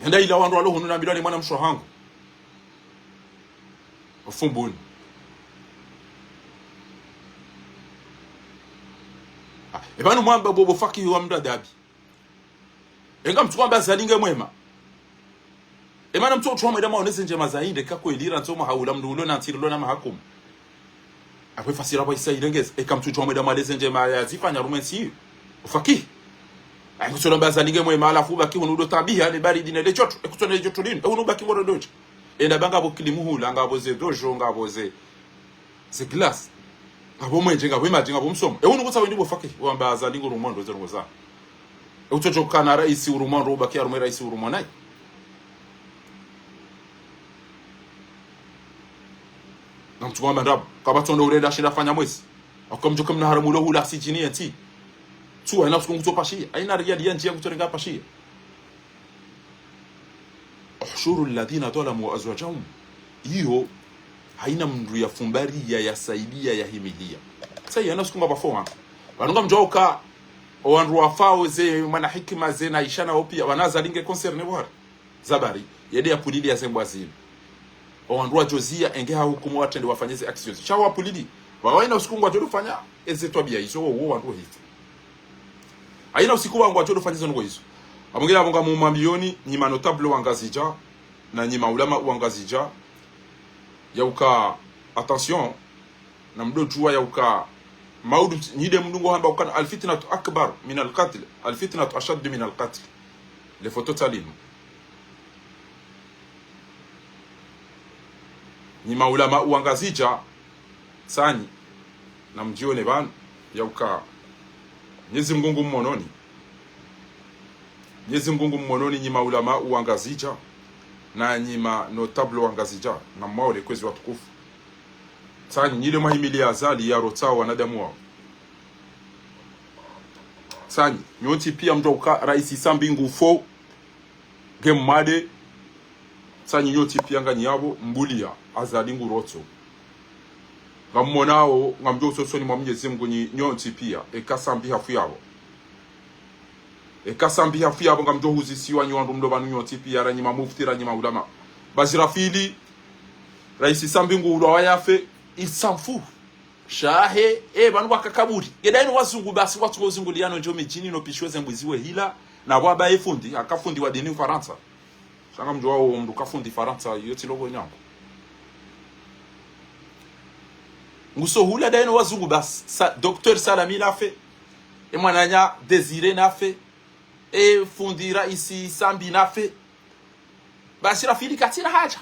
Yenda ila wandru walo hunu na milwani mwana msho hangu. Ufumbuni. Ah, epvanu mwamba bo, bo fakihi wa mndru adabi. Enga mtsu kwamba Azali nge mwema. Emana mtsu utsuwa mweda mwaone ze ndjema za inde ka kweli ra ntsomo haula mndru ulo na ntiri ulo na mahakumu. Apvo fasira pvwa isa irengeza. Eka mtsu utsuwa mweda mwale ze ndjema ya zifanya rumwe ntsi. Ufakihi. Ayi, kutsona mba Azali nge mwema, halafu ubaki hunu udo tabiha ne baridi ne le djoto. E kutsona le djoto linu. E hunu ubaki ngoro dodje. Enda ba ngapvo kilimu hula, ngapvo ze dojo, ngapvo ze, ze glace. Ngapvo mwenje, ngapvo madji, ngapvo msomo. E hunu kutsa wendi bo fakihi. Wamba Azali ngu rumwa ndo ze ndrongo za. E utsodjo kana raisi urumwa ndo ubaki harumwa raisi urumwa nayi. Na mtsu kwamba ndrabo. Kapvatsi ndo urenda shinda fanya mwezi. Aka mdjo kamna haramu lo hula sijini yentsi. Tsu, haina suku ngutso pashiya. Haina riyali ya ndjiya ngutso renga pashiya. Uhshuru alladhina dhalamu wa azwajahum. Iyo, haina mndru ya fumbariya, ya saidiya, ya himiliya. Sa iyo, haina suku ngapvafo wanga. Pvanu ngamdjuwa uka, o wandru wafao ze, mwana hikima ze, na ishana opia, wana Azali nge concerné pvwari. Zabari, yende ya pulili ya ze mbwa zinu. Owandru wadjoziya, enge hahukumu watrende wafanye ze actions. Sha wapvulili. Pvwa hayina usiku ngwadjo ufanya, eze twabiya izo, wo, wo wandru hizo. Hayina usiku wa ngwadjo ufanya izo ndrongo izo. Apvo nge yapvo ngamumwambiyoni, nyi ma notables wa Ngazidja, na nyi maulama wa Ngazidja, yauka, attention, na mdodjuwa yauka, maudu, nyi nde mdru ngo hamba ukana, الفتنة أكبر من القتل، الفتنة أشد من القتل. Le photo tsalinu. Nyi maulama wa Ngazidja, tsanyi, na mdjione pvanu, yauka, Mnyezi Mngu ngu mmononi. Mnyezi Mngu ngu mmononi nyi maulama wa Ngazidja, na nyi ma notables wa Ngazidja, na mwaone kwezi watukufu. Tsanyi, nyi nde mwahimiliya Azali yarotsa wanadamu wawo. Tsanyi, nyontsi piya mdjuwa uka raisi Sambi ngufo, nge mwade, tsanyi nyontsi piya nganyi yapvo, mbuliya, Azali ngurotso. Ngammonao, ngamdjo usoni mwa Mnyezi Mngu nyi, nyontsi piya, eka Sambi hafu yapvo. Eka Sambi hafu yapvo, ngamdjo huzisiwa nyi wandru mlo pvanu nyontsi piya, ra nyi mamufti, ra nyi maulama. Basi rafili, raisi Sambi nguulwa waye yafe, il s'en fout. Shahe, e, pvanu pvwaka kaburi. Nge ndayinu wazungu basi, watsungo uzunguliya no ndjo midjini no pishiwe ze mbwizi we hila, na pvwa pvaye fundi, haka fundi wa dini Ufarantsa. Sha ngamdjuwa wo mdru ka fundi Farantsa, iyo tsi ndrongo nyangu. Nguso hula ndayinu wazungu basi, sa, Docteur Salami nafe, e mwananya Désiré nafe, e fundi raisi Sambi nafe. Basi rafili katsina haja.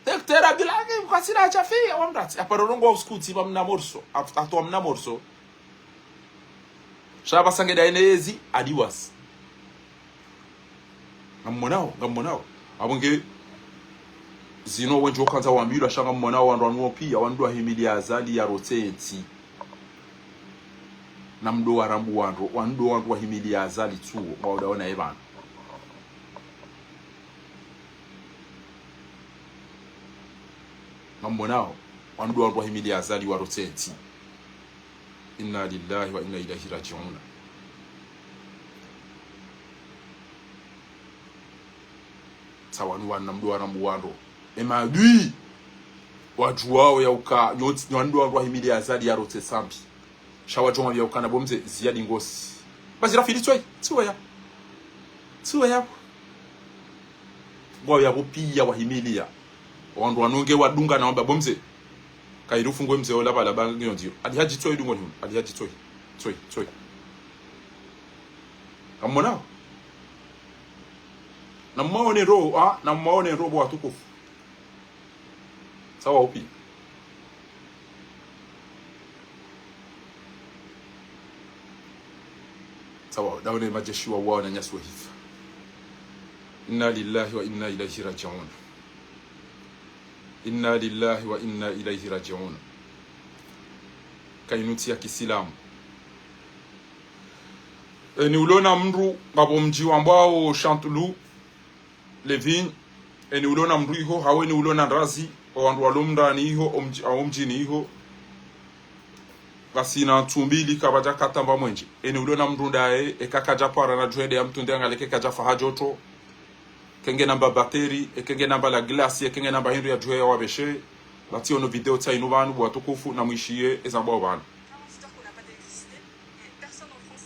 Docteur Abdulhakim, kwasina haja fiya, wamratsi. Aparo rongowa usiku udzima mna morso. At-, atwa mna morso. Sha pvasa nge ndayine yezi, adiwas. Ngammonao, ngammonao. Apvo nge zinu wendji wakandza wambilwa, sha ngammonao wandru wanu wo piya, wandru wahimiliya Azali yarotse ntsi. Na mdo warambuwa ndro, wandru wandru wahimiliya Azali tsuwo, ngwao ndawo naye pvanu. Ngammonao, wandru wandru wahimiliya Azali warotse ntsi. إنا لله وإنا إليه راجعون. Tsa wanu wana mdo warambuwa ndro. E maadui. Wadjuwao yauka, nyo, nyo wandru wandru wahimiliya Azali yarotse Sambi. Sha wadjo mwambiya ukana bo mze, Ziyadi ngosi. Basi rafili tsoyi, tsiweya. Tsiweya pvo. Ngwao yapvo piya wahimiliya. Wandru wanu nge wadunga na wamba bo mze. Kayirufu ngwe mze ola pvala ba ngiyo ndziyo. Alihadji tsoyi dungo ni hunu. Alihadji tsoyi. Tsoyi, tsoyi. Ngammonao. Na mwaone ndro, ah, na mwaone ndro bo watukufu. Sawa upi. Sawa, ndawo ne madjeshi wa wananyasi wa hifa. إنا لله وإنا إليه راجعون. إنا لله وإنا إليه راجعون. Kayinu ntsi ya kisilamu. Eni ulona mndru ngapvo mdji wambwao Chanteloup, Les Vignes, eni ulona mndru iho, hawu eni ulona ndrazi, owandru walo mndani iho, omdji-, awo mdjini iho, ngasina ntsu mbili kapvadja katamba mwenje. Eni ulona mndru ndaye, eka kadja pvara na djuhende ya mtunde angaleke kadja faha djoto, eke nge namba bateri, eke nge namba la glace, eke nge namba hindru ya djuhe ya wapveshe, basi ono video tsa inu pvanu, bo watukufu, na mwishiye, eza mbwao pvanu. Quarante-huit heures qu'on n'a pas d'électricité, et personne en France.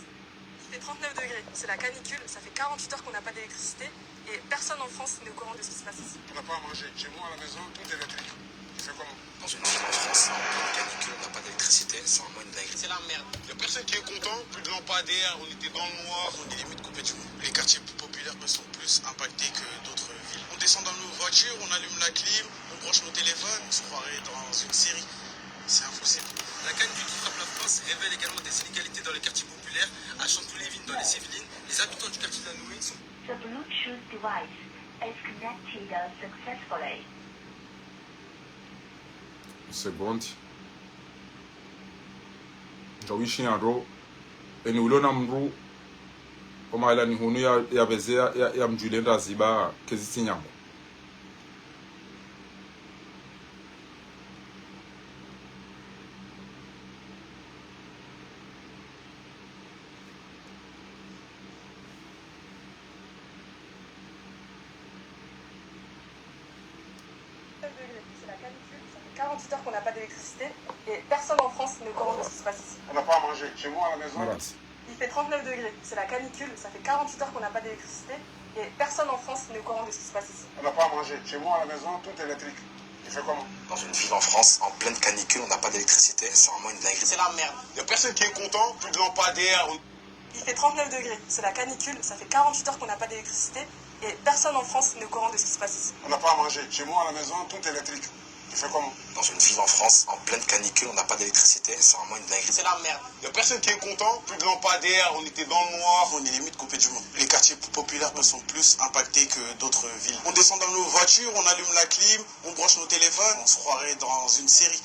Il fait trente-neuf degrés, c'est la canicule, ça fait quarante-huit heures qu'on n'a pas d'électricité, et personne en France n'est au courant de ce qui se passe ici. On n'a pas à manger. Chez moi, à la maison, tout est électrique. Tu fais comment ? Dans une ville en France, en pleine canicule, on n'a pas d'électricité, c'est un moyen de la... C'est la merde. Il y a personne qui est content. Plus de lampadaires, on était dans le noir. On est limite coupé du monde. Les quartiers populaires, eux, sont plus impactés que d'autres villes. On descend dans nos voitures, on allume la clim, on branche nos téléphones, on se croirait dans une série. C'est impossible. La canicule qui frappe la France révèle également des inégalités dans les quartiers populaires. À Chanteloup-les-Vignes, dans les Yvelines, les habitants du quartier de la Nouée sont... The Bluetooth device is connected successfully. Seconde. Ndjawishiya ndro. Eni ulona mndru omahala ni hunu ya, ya pveze ya, ya, ya mdjwile ndrazi ba kezi tsi nyangu. Quarante-huit heures qu'on n'a pas d'électricité et personne en France n'est au courant de ce qui se passe ici. On n'a pas à manger. Chez moi, à la maison, Voilà. Il fait trente-neuf degrés, c'est la canicule, ça fait quarante-huit heures qu'on n'a pas d'électricité et personne en France n'est au courant de ce qui se passe ici. On n'a pas à manger. Chez moi, à la maison, tout est électrique. Il fait comment ? Dans une ville en France, en pleine canicule, on n'a pas d'électricité, c'est vraiment une dinguerie. C'est la merde. Il y a personne qui est content, plus de lampadaires. Il fait trente-neuf degrés, c'est la canicule, ça fait quarante-huit heures qu'on n'a pas d'électricité et personne en France n'est au courant de ce qui se passe ici. On n'a pas à manger. Chez moi, à la maison, tout est électrique. Il fait comment ? Dans une ville en France, en pleine canicule, on n'a pas d'électricité, c'est vraiment une dinguerie. C'est la merde. Il y a personne qui est content, plus de lampadaires, on était dans le noir, on est limite coupé du monde. Les quartiers populaires sont plus impactés que d'autres villes. On descend dans nos voitures, on allume la clim, on branche nos téléphones, on se croirait dans une série.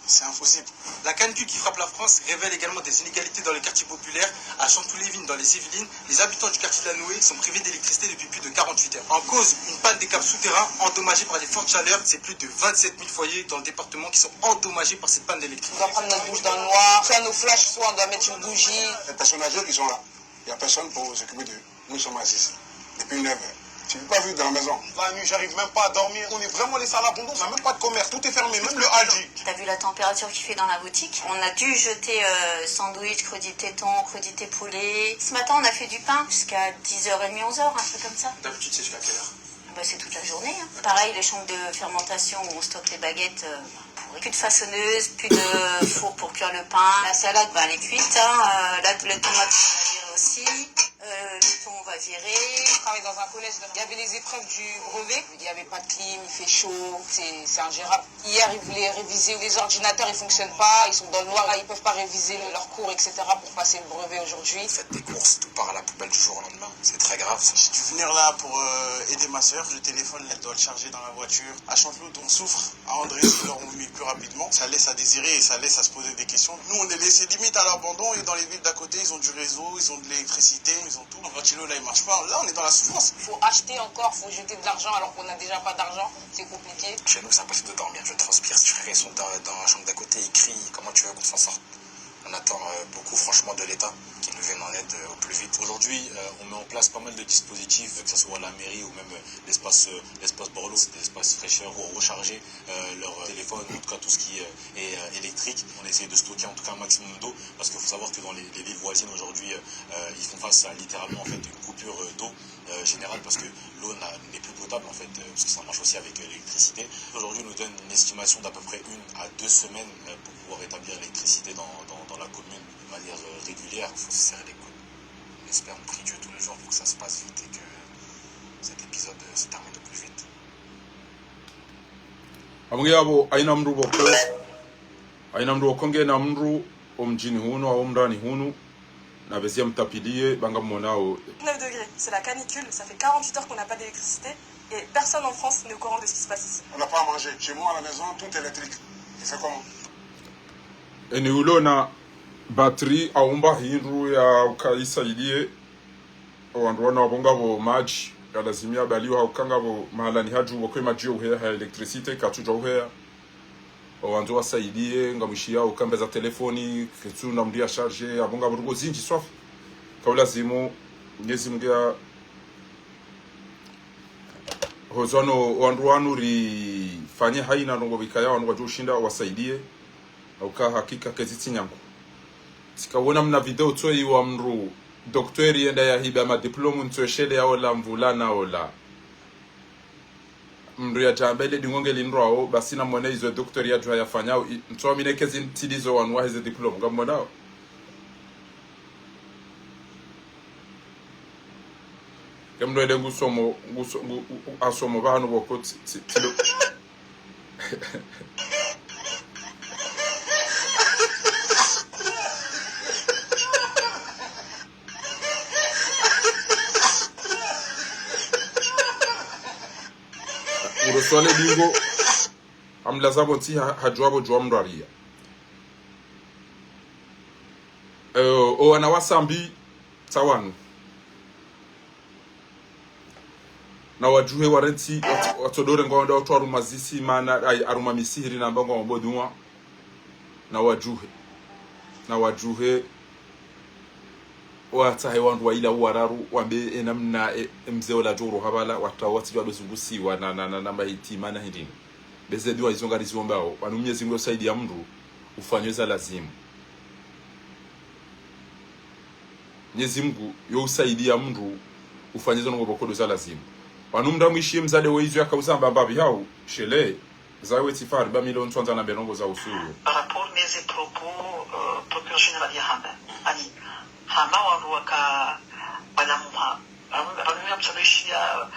C'est impossible. La canicule qui frappe la France révèle également des inégalités dans les quartiers populaires. À Chanteloup-les-Vignes, dans les Yvelines, les habitants du quartier de la Noé sont privés d'électricité depuis plus de quarante-huit heures. En cause, une panne des câbles souterrains endommagés par les fortes chaleurs. C'est plus de vingt-sept mille foyers dans le département qui sont endommagés par cette panne d'électricité. On doit prendre notre douche dans le noir, faire nos flashs, soit on doit mettre une bougie. T'as son âgé qui sont là. Il n'y a personne pour s'occuper d'eux. Nous sommes assis depuis neuf heures. Tu ne peux pas vivre dans la maison. La nuit, j'arrive même pas à dormir. On est vraiment laissé à l'abandon. On n'a même pas de commerce. Tout est fermé, même le Aldi. T'as vu la température qu'il fait dans la boutique ? On a dû jeter euh, sandwich, crudité thon, crudité poulet. Ce matin, on a fait du pain jusqu'à dix heures et demie, onze heures, un truc comme ça. D'habitude, c'est jusqu'à quelle heure ? Bah, c'est toute la journée, hein. Pareil, les chambres de fermentation où on stocke les baguettes, euh, pourries. Plus de façonneuse, plus de four pour cuire le pain. La salade, bah, elle est cuite, hein. Euh, là, le tomate, on va virer aussi. Euh, le thon, on va virer. Je travaille dans un collège. Il y avait les épreuves du brevet. Il n'y avait pas de clim, il fait chaud, c'est, c'est ingérable. Hier, ils voulaient réviser. Les ordinateurs, ils fonctionnent pas. Ils sont dans le noir. Là, ils peuvent pas réviser leurs cours, et cetera, pour passer le brevet aujourd'hui. Faites des courses, tout part à la poubelle du jour au lendemain. C'est très grave, ça. J'ai dû venir là pour euh, aider ma sœur. Le téléphone, elle doit le charger dans la voiture. À Chanteloup, on souffre. À Andrézieux, ils l'auront mis plus rapidement. Ça laisse à désirer et ça laisse à se poser des questions. Nous, on est laissés limite à l'abandon et dans les villes d'à côté, ils ont du réseau, ils ont de l'électricité, ils ont tout. Quand Chilo, là, il marche pas, là, on est dans la souffrance. Faut acheter encore, faut jeter de l'argent alors qu'on n'a déjà pas d'argent. C'est compliqué. Chez nous, c'est impossible de dormir. Je transpire. Si frères sont dans, dans la chambre d'à côté, ils crient. Comment tu veux qu'on s'en sorte ? On attend euh, beaucoup, franchement, de l'État qui nous vienne en aide euh, au plus vite. Aujourd'hui, euh, on met en place pas mal de dispositifs, que ce soit la mairie ou même euh, l'espace euh, l'espace Borloo, c'est des espaces fraîcheurs pour recharger euh, leur téléphone, en tout cas tout ce qui euh, est euh, électrique. On essaie de stocker en tout cas un maximum d'eau parce qu'il faut savoir que dans les, les villes voisines aujourd'hui, euh, ils font face à littéralement en fait une coupure euh, d'eau euh, générale parce que l'eau n'a- n'est plus potable en fait, euh, parce que ça marche aussi avec euh, l'électricité. Aujourd'hui, on nous donne une estimation d'à peu près une à deux semaines euh, pour pouvoir rétablir l'électricité dans, dans, dans la commune de manière euh, régulière. Il faut se serrer les coudes. On espère, on prie Dieu tous les jours pour que ça se passe vite et que cet épisode euh, se termine au plus vite. Amwe yapvo, haina mndru pvoko, haina mndru pvoko ngena mndru, omdjini hunu, au omrani hunu, na pvezi ya mtapiliye, ba ngammonao. Neuf degrés, c'est la canicule, ça fait quarante-huit heures qu'on n'a pas d'électricité, et personne en France n'est au courant de ce qui se passe ici. On n'a pas à manger. Chez moi, à la maison, tout est électrique. Il fait comment ? Eni ulona batterie aumba hindru ya ukaisa iliye, owandru wanu apvo ngapvo madji, ya lazima ya baliwa ha uka ngapvo mahalani hadju pvoko madji yo uheya ha électricité, katsudja uheya. Owandru wasaidiye, ngamwishiya ukamba za telefoni, ketsu na mndru ya charge, apvo ngapvo ndrongoo zindji swafi. Ka ulazimu, ngezi mngia, hozwano, owandru wanu rifanye haina ndrongoo pvikaya, wanu wadjo ushinda, wasaidiye. Hauka hakika kezi tsi nyangu. Tsika wona mna video tsoyi wa mndru, docteur yenda ya hiba ma diplôme ntsoeshele ya ola mvulana ola. Mndru ya djambele dingonge lindrwao, basi na mwone izo docteur ya djuha ya fanyao, i- ntso amine kezi ntsidizo wanu waheze diplôme, ngammonao. Ke mndru ede ngusomo, nguso- ngu- u- u- asomo pvahanu pvoko tsi- tsi- tsi- Uroswale dingo, amlaza pvo ntsi ha- hadjuwa pvo djuwa mndru ariya. Eh, owana wa Sambi, tsa wanu. Na wadjuhe warentsi, wat- watsodore ngwawanda watru aruma zisi mana, ai, aruma misihiri namba ngwambo dunwa. Na wadjuhe. Na wadjuhe. Watsahe wandru waila uwararu, wambe enamna e- emze ola djoro habala, watra watsidjwa dozungusiwa na, na, na, na mahiti mana hindrini. Be ze dua izo ngariziwombao, pvanu Mnyezi Mngu yo usaidia mndru ufanye za lazimu. Mnyezi Mngu yo usaidia mndru ufanye zo ndrongoo pvoko ndo za lazimu. Pvanu mndru amwishiye mdzadze we izo yaka uzamba mbapvi hau, shele, zawe tsi fari, ba mi lo ntswandza nambe ndrongoo za usuyo. Par rapport ne ze propos, euh, procureur général yahamba. Ani, hama wandru waka, wala muha. Pvanu, pvanu ya mtsono ishiya,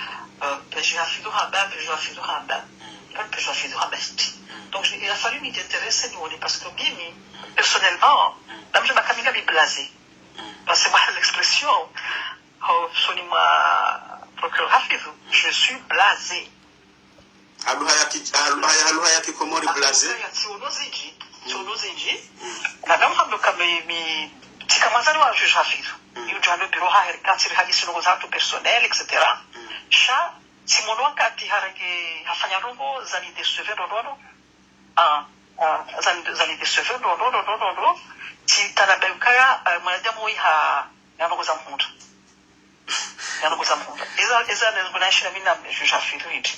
euh, pejo Hafidhu hamba, pejo Hafidhu hamba. Pvanu pejo Hafidhu hamba hiti. Donc, il a fallu m'y intéresser, niwone, parce que mimi, personnellement, même je m'akamila mi blasé. Passez-moi l'expression, oh, soni mwa procureur Hafidhu, je suis blasé. Ha lugha ya ki-, ha lugha ya, ha lugha ya Kikomori, blasé. Tsiwono zindji, tsiwono zindji. Na namhambe ka mi, mi, tsika mwazani wa juge Hafidhu. Yudjo halo bureau hahe, rikantsi rihadisi ndrongoo zahatru personnel, et cetera. Sha, tsimono wakati harenge, hafanya ndrongoo zani décevé ndrondrondro. Ah, ah, zani, zani décevé ndrondrondro, ndrondrondro. Tsitanabahi ukaya, eh, mwanadamu woyi ha, ya ndrongoo za mhundra. Ya ndrongoo za mhundra. Eza, eza ndrongoo nashina mi na juge Hafidhu hindri.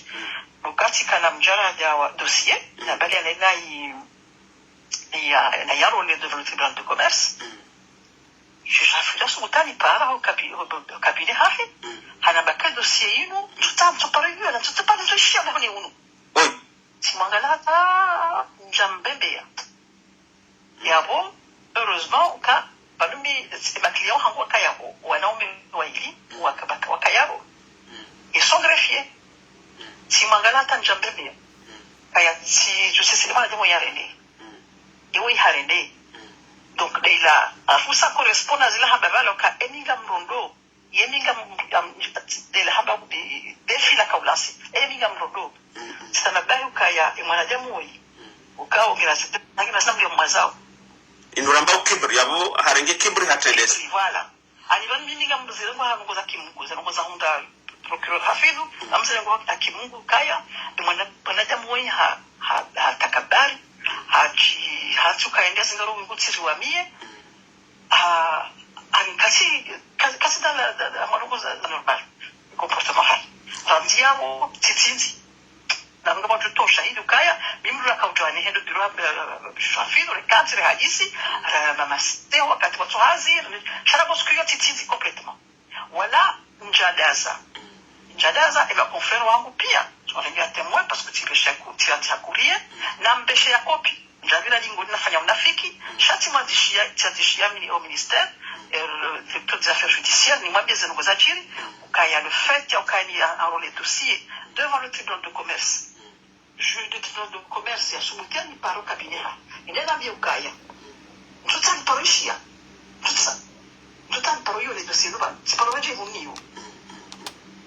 Wakati kana mdjarada wa dossier, na bali ya nena i, ya, na ya rôle devant le tribunal de commerce. Juge Hafidhu hasubutu hanipara ho cabi-, ho, ho cabinet hahe. Hanamba ka dossier inu, ntsutsa, ntsuparo iyo, na ntsutsa paro ntsishiya na hone unu. Tsimwangala hata ndjambembeya. Yapvo, heureusement, uka, pvanu mi, tsi, ma client hangu waka yapvo, wanaume wayili, waka, waka, waka yapvo. Ils sont greffiers. Tsimwangala hata ndjambembeya. Kaya tsi, je sais, c'est pas la demo yarende. Ewe iharende. Donc, de ila, afu ça correspond à zila hamba pvala uka emi ngamrondo. Yemi ngam, ngam, de la hamba, de, défi la kaulasi. Yemi ngamrondo. Tsitanabahi ukaya, e mwanadamu woyi. Ukao, ngina sita, ngina sita mdru ya mwazao. Inu ramba ukibri, yapvo harenge kibri hatrendesa. Kibri, voilà. Ani pvanu mimi ngamzire ngo ha ndrongoo za kimungu, za ndrongoo za hundra procureur Hafidhu, ngamzire ngo ha kimungu kaya, e mwana, mwanadamu woyi ha, ha, hatakabari, hatsi, hatsi ukaendea zingaro wingu tsiri wa miye, Ah, ani kasi, kasi, kasi dans la, dans, dans, mwanoko za, za normal. Comportement hahe. Randzi yapvo, tsitsindzi. Na mnga mwa tuto ushahidi ukaya, mimi mdru raka udjwani hendo bureau, eh, Hafidhu, rikantsi rihadisi, eh, mama Seo, wakati watso hazi, sha na bosi kuyo tsitsindzi complètement. Wala ndjadaza. Ndjadaza, eba confrère wangu pia, tsi warenge témoin, parce que tsipvesha ku, tsi, tsi hakuriye, na mpveshe ya copie. Ndjapvira lingo nafanya unafiki, sha tsimwandzishiya, tsimwandzishiya mini-, au ministère, euh, le directeur des affaires judiciaires, nimwambiye ze ndrongoo zadjiri, ukaya le fait ya ukaya ni a-, enrôler dossier devant le tribunal de commerce. Juge de tribunal de commerce yasubutu yaniparo cabinet ha. Inde nambiye ukaya. Ntsutsa niparo ishiya. Ntsutsa. Ntsutsa niparo iyo le dossier no pvanu. Tsiparo wadje vuniyo.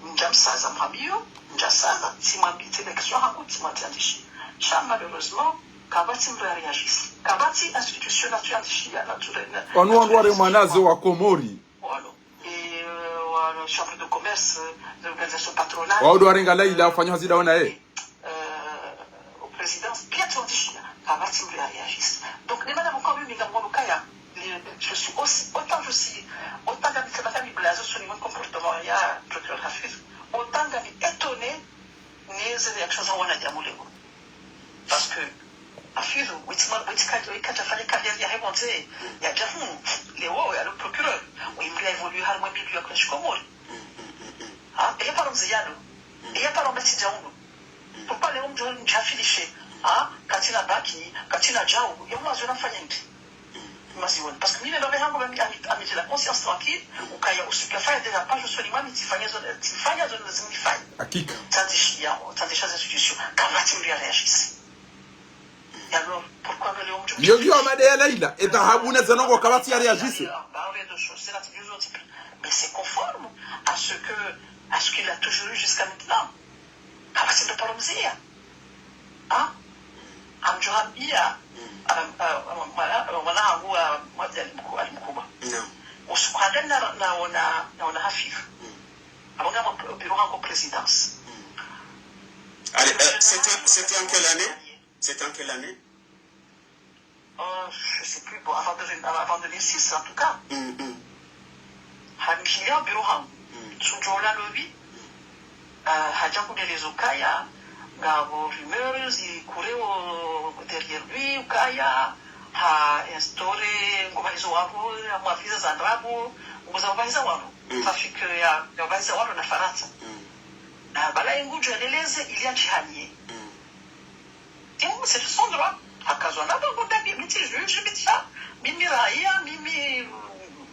Ndjamsaza mwambiyo, ndjasaza, tsimwambi, tsi élection hangu, tsimwandzishiya. Sha malheureusement, kapvatsi mdru ya réagisse. Kapvatsi institution natsu yandzishiya, natsu, na, pvanu wandru waremwa nazo wa Komori. Voilà. Et, euh, wa chambre de commerce, les organisations patronales. Wao ndo warenga Laila, ufanya hazi ndawo naye. Euh, au présidence, pia tsi wandzishiya, kapvatsi mdru ya réagisse. Donc, ni mana mkao mimi ngamwono ukaya, les, je suis aussi, autant je suis, autant ngami tsena kami blasé sur le comportement ya docteur Hafidh, autant ngami étonné ne ze réaction za wanadamu leo. Parce que, Hafidh, wetsi ma-, wetsi ka-, wetsi kadja fanya carrière yahe pvondze, yadja hunu, leo, yalo procureur, wemdru ya évolué harimwa milieu ya kula shikomori. Ha? Eye paro mze yalo. Eye paro mbatsi dja hunu. Pourquoi leo mdru mdja filishe? Ha? Katsina bac, katsina djau, ye mwazo nafanya ndri? Mazioni. Parce que mimi ndo hangu, mimi, ami, ami, j'ai la conscience tranquille, ukaya usiku ya fanya dérapage, usoni mwami, tsifanya zo, tsifanya zo, lazima nifanye. Hakika. Tsandzishiya, tsandzishiya za solution. Kapvatsi mdru ya réagisse. Et alors, pourquoi me le mdru? Yo, yo, amade ya Laila, e dhahabu na zanongo kapvatsi ya réagisse. Bah, au rez-de-chaussée, là, tu nous dis, mais c'est conforme à ce que, à ce qu'il a toujours eu jusqu'à maintenant. Kapvatsi ndo paro mziya. Ha? Amdjo hambia, ah, ah, mwana, mwana hangu wa, mwa, ali mku-, ali mkubwa. Naam. Usiku handa na, naona, naona Hafidh. Abo nga mwa bureau hangu présidence. Allez, euh, c'était, c'était en quelle année? C'était en quelle année? Euh, je sais plus, bon, avant deux mille, avant deux mille six, en tout cas. Mm, mm. Hanishiliya bureau hangu. Mm. Sudjola lobi. Mm. Euh, hadja kunieleza ukaya, Ngapvo rumeurs zikureo derrière lui, ukaya ha instaurer, ngopvahizo wapvo, amwaviza za ndrabo, nguza upvahiza wapvo. Mm. Trafic ya, ya upvahiza wapvo na Farantsa. Mm. Na bala ye ngudjo yeleleze ili yadjihaniye. Mm. Et c'est son droit. Hakazwa na bango dabi, mi tsi juge, mi tsi sa, mimi raia, mimi, mm,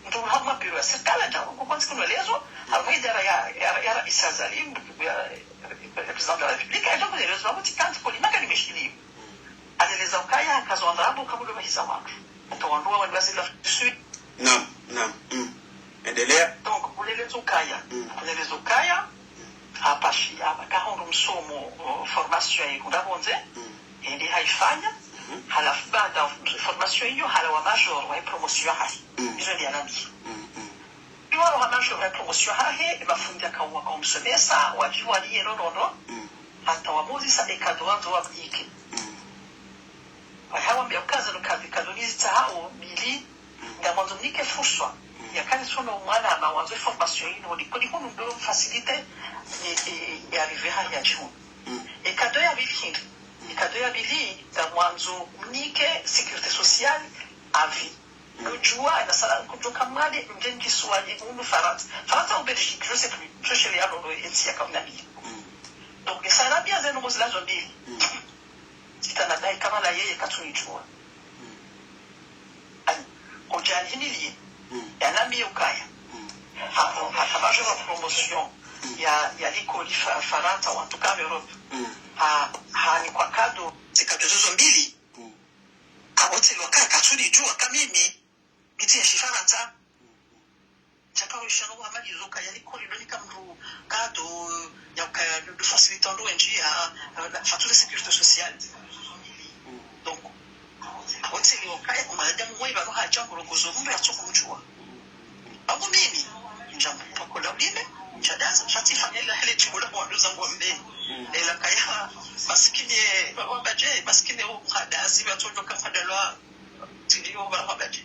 ndo hama bureau ya sirikali, ndja, kukonsi kunwelezo, harumwa idara ya, ya, ya rais Azali, ya, ya président de la République, ndja kunwelezo, wapvo tsi kanti koli maka nimeshiliyo. Aneleza ukaya, hakazwa ndrabo, kabulo bahiza wapvo. Hata wandru wa wandru wa zila, je suis Naam, naam. Mm. Endelea. Donc, kuneleza ukaya. Mm. Kuneleza ukaya. Mm. Hapvashi, hapva kahundru msomo, o, formation yikundra pvondze. Mm. Ende hayifanya. Mhm. Halafu baada formation iyo, halawa major wa promotion yahahe. Mm. Izo ndiye yanambiya. Mm, mm. Iwalo ha major wa promotion yahahe, e mafundi yaka, waka umsomesa, wadjiwa liye no, no, no. Mm. Hata wamuzisa e cadeau wandzo wamnike. Mm. Wahawambiya ukaza no cadeau, cadeau nizitsahao mbili, mm, ngamwandzo mnike furswa. Mm. Yakani sono mwana ama wandzo e formation yinu, ndi kodi hunu ndo facilité, e, e, e arrivée yahahe yadje hunu. Mm. E cadeau ya mbili hindri. Mm. E cadeau ya mbili, ngamwandzo mnike sécurité sociale à vie. Mm. Ngodjuwa, na sala, ngodjuwa kamwade, mdje mkiswali, hunu Farantsa. Farantsa ou Belgique, je sais plus. Msoshelea lolo entsi yaka unambiya. Mm. Donc, nge sa nambiya zinu mozila zo mbili. Mm. Tsita nadayi kamwala yeye katsunidjuwa. Mm. Ani, kodja anihimiliye. Mm. Yanambiya ukaya. Mm. Ha, ha, ha major wa promotion. Mm. Ya, ya likoli Fa-, Farantsa, ou en tout cas en Europe. Mm. Ha, hanikwa cadeau. Ze cadeau zozo mbili. Mm. Apvo tsi lo ka, katsunidjuwa ka mimi, mi tsi enshi Farantsa. Ndjaka wishano hama izo kaya likoli ndo nika mndru cadeau, ya ukaya ndo facilité ndo wendji ya, ya, na, facture de sécurité sociale. Donc, apvo tsi lo kaya, o mwanadamu mwe pvanu hadja mrongozo mndru yatsokumdjuwa. Pvangu mimi, ndjampa kola ulime, ndjadaza, ndjatsi fanya ila hele tsi bola kwa nduza ngombe. Mm. Ela kaya, masikini, wa, wabadje, masikini, o mhadazi, watsodjoka mhadalwa, tsi ndiyo wa, wabadje.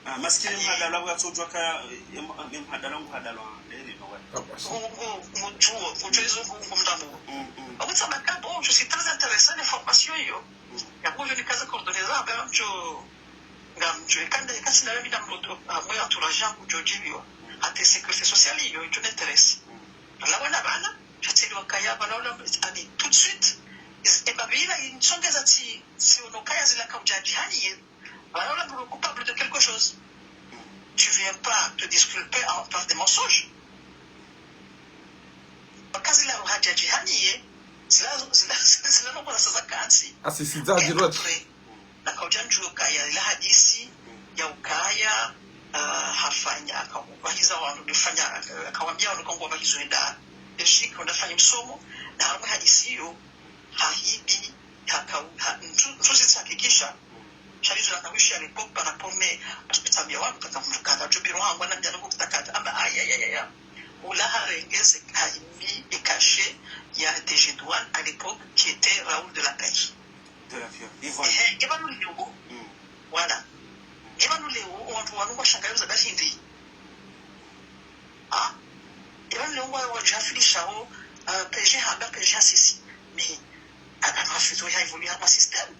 Ah, masikini mhadalwa, watsodjoka, em, em, mhadalwa, mhadalwa, ndeni, no, wa. Ngu, ngu, ngudjuo, ngudjuo izo ngu, ngumdambuo. Mm, mm. Apvo tsi lo ka, bon, je suis très intéressé na formation iyo. Mm. Yapvo ngamdjo nikaza coordonnées za, ngamdjo, ngamdjo, ikanda, ikasi na mimi na mloto, ah, mwe entourage yangu djodjibiwa. Mm. Hata sécurité sociale iyo, idjo n'intéresse. Mm. Lawana pvanu, ndjatselewa kaya, pvanu, ani, tout de suite, is-, e mbapvi ila, insongeza tsi, tsi ono kaya zila kaudja djihaniye, pvanu, pvanu, coupable de quelque chose. Mm. Tu viens pas te disculper en, par des mensonges. Pvaka zila uhadja djihaniye, zila, zila, zila no kula saza kansi. Asi sidza. Et direct. Après, nakaudja ndjuo kaya ila hadisi, ya ukaya, ah, hafanya, akawahiza wandru, ndefanya, akawambiya wandru kangwa wahizo enda Belgique, wenda fanya msomo, na harumwa hadisi iyo, hahibi, haka, ha, ntsu, ntsu zitsahakikisha, sha izo nakawishi à l'époque par rapport ne, parce que tsambiya wandru kaka mndru kaka, djobiro hangu, anambiya nangu kutakata, amba, aïe, aïe, aïe, aïe. Ula harenge ze, hahibi e cachet ya DG Douane à l'époque, qui était Raoul de la Paix. De la Pierre. Et voilà. Ehe, nge pvanu leo. Mm. Voilà. Nge pvanu leo, wandru wanu ngwashangayo za bahindi. Ah? Nge pvanu leo ngwa, ngwadjihafilishao, euh, P G hamba, P G hasisi. Mais, ah, ah, mafizo ya évoluer ma système.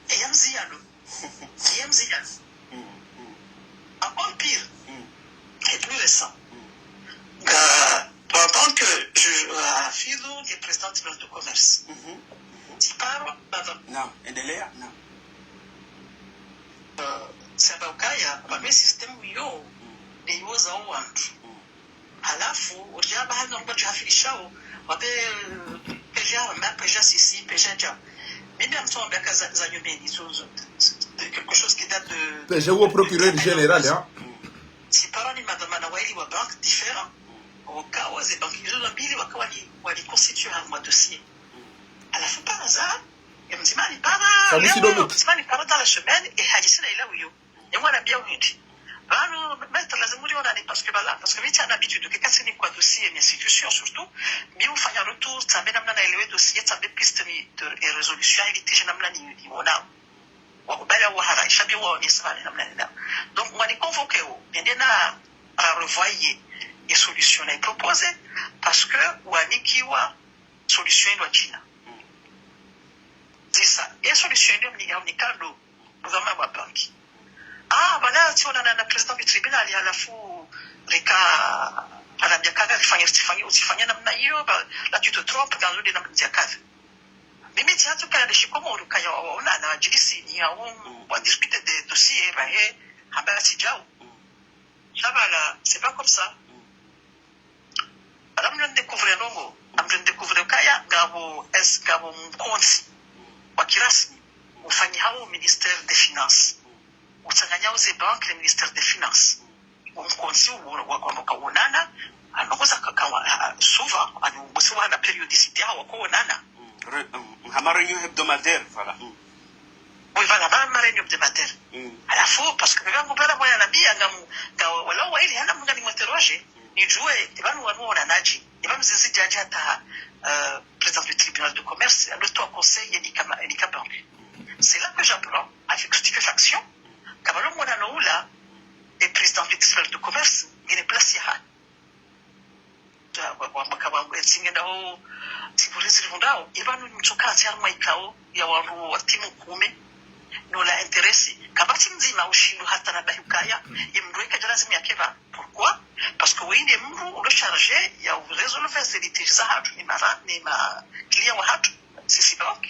E ya mziyano. E ya mziyano. Mm, mm. Encore pire. Mm. Et plus récent. Mm. Nga, pendant que je, euh, Hafidhu, qui est président du Tribunal de commerce. Mhm, mhm. Tsiparo, pardon. Naam, endelea, naam. Euh, c'est pas le cas, ya, ba, mais système yo, mm, de yo za wandru. Mm. Halafu, udja pvahanu ngwadjihafilishao, wape, eh, P G, ma P G sisi, P G dja. Mimi amtso wambia ka za, za nyumeni, zo, zo, de quelque chose qui date de, P G ou procureur général, hein. Tsiparo ni madhwamana waili wa banque différents. Waka wa ze banque izo mbili waka wali, wali constitué ha mwa dossier. Halafu para za, ya mdzima ni para, Samusi leo, Domit. Mdzima ni para dans la semaine, e hadisi na ila uyo. Ye mwana mbiya uhindri. Pvanu, maître, lazimu ulionane, parce que voilà, parce que mi tsina habitude, ke kasi nikwa dossier, mi institution surtout, mi ufanya retour, tsambe namna naelewe dossier, tsambe piste ni de, e résolution, e litige namna ni, ni wonao. Wakubali au wahara, isha mi waonesa pvale namna ni nao. Donc, wani convoqué o, nende na, a revoir ye, e solution na i proposé, parce que wanikiwa, solution ndo shina. Zisa, ye solution ndo mni-, ya mnikado, mzama wa banki. Ah, bana, tsionana na président du tribunal, halafu, reka, anambia kadha, rifanye, usifanye, usifanye namna hiyo, ba, là tu te trompes, dans le namna kadha. Mimi tsihatsu kaya nde shikomori kaya wa, wa, ona, na djilisi, ni ya, wa, wa discuter des dossiers, ba, he, hamba tsidjao. Sha bala, c'est pas comme ça. Bala mndru découvrir ndrongo, mndru découvrir kaya, ngapvo, est-ce ngapvo mkontsi wa kirasmi, ufanyihao ministère des finances. Utsanganyao ze banque le ministère des finances. Mkontsi wa, wa, wa, wakaonana, anokoza kakawa, ah, souvent, anu, musi wana périodicité hawa kuonana. Mm, re-, mm, hama réunion hebdomadaire, voilà. Mm. Oui, voilà, hama réunion hebdomadaire. Mm. Halafu, parce que pvanu pvala mwana nabi, anga mu, nga, wala wa ili, hana mnga ni m'interroger, mm, nidjuwe, eba nu wanu wonanaji, eba mzizi djadja hata, euh, président du tribunal de commerce, le trois conseil, et nika ma-, et nika banque. C'est là que j'apprends, avec stupéfaction, kabalo mwana no ula, e président du tribunal de commerce, ngine place yaha. Wa, wa, wa, maka wa, e, tsingenda ho, tsiburi zirivundao, eba nu mtsoka ati harumwa ikao, ya wandru wa timu kume, no la intéressé. Kapvatsi mdzima ushindu hata na bahi ukaya, ye mndru eka djalazimu yake ba. Pourquoi? Parce que wende mndru ulo chargé ya u résolver ze litiges za hatru, ni mara, ni ma client wa hatru, sisi banque,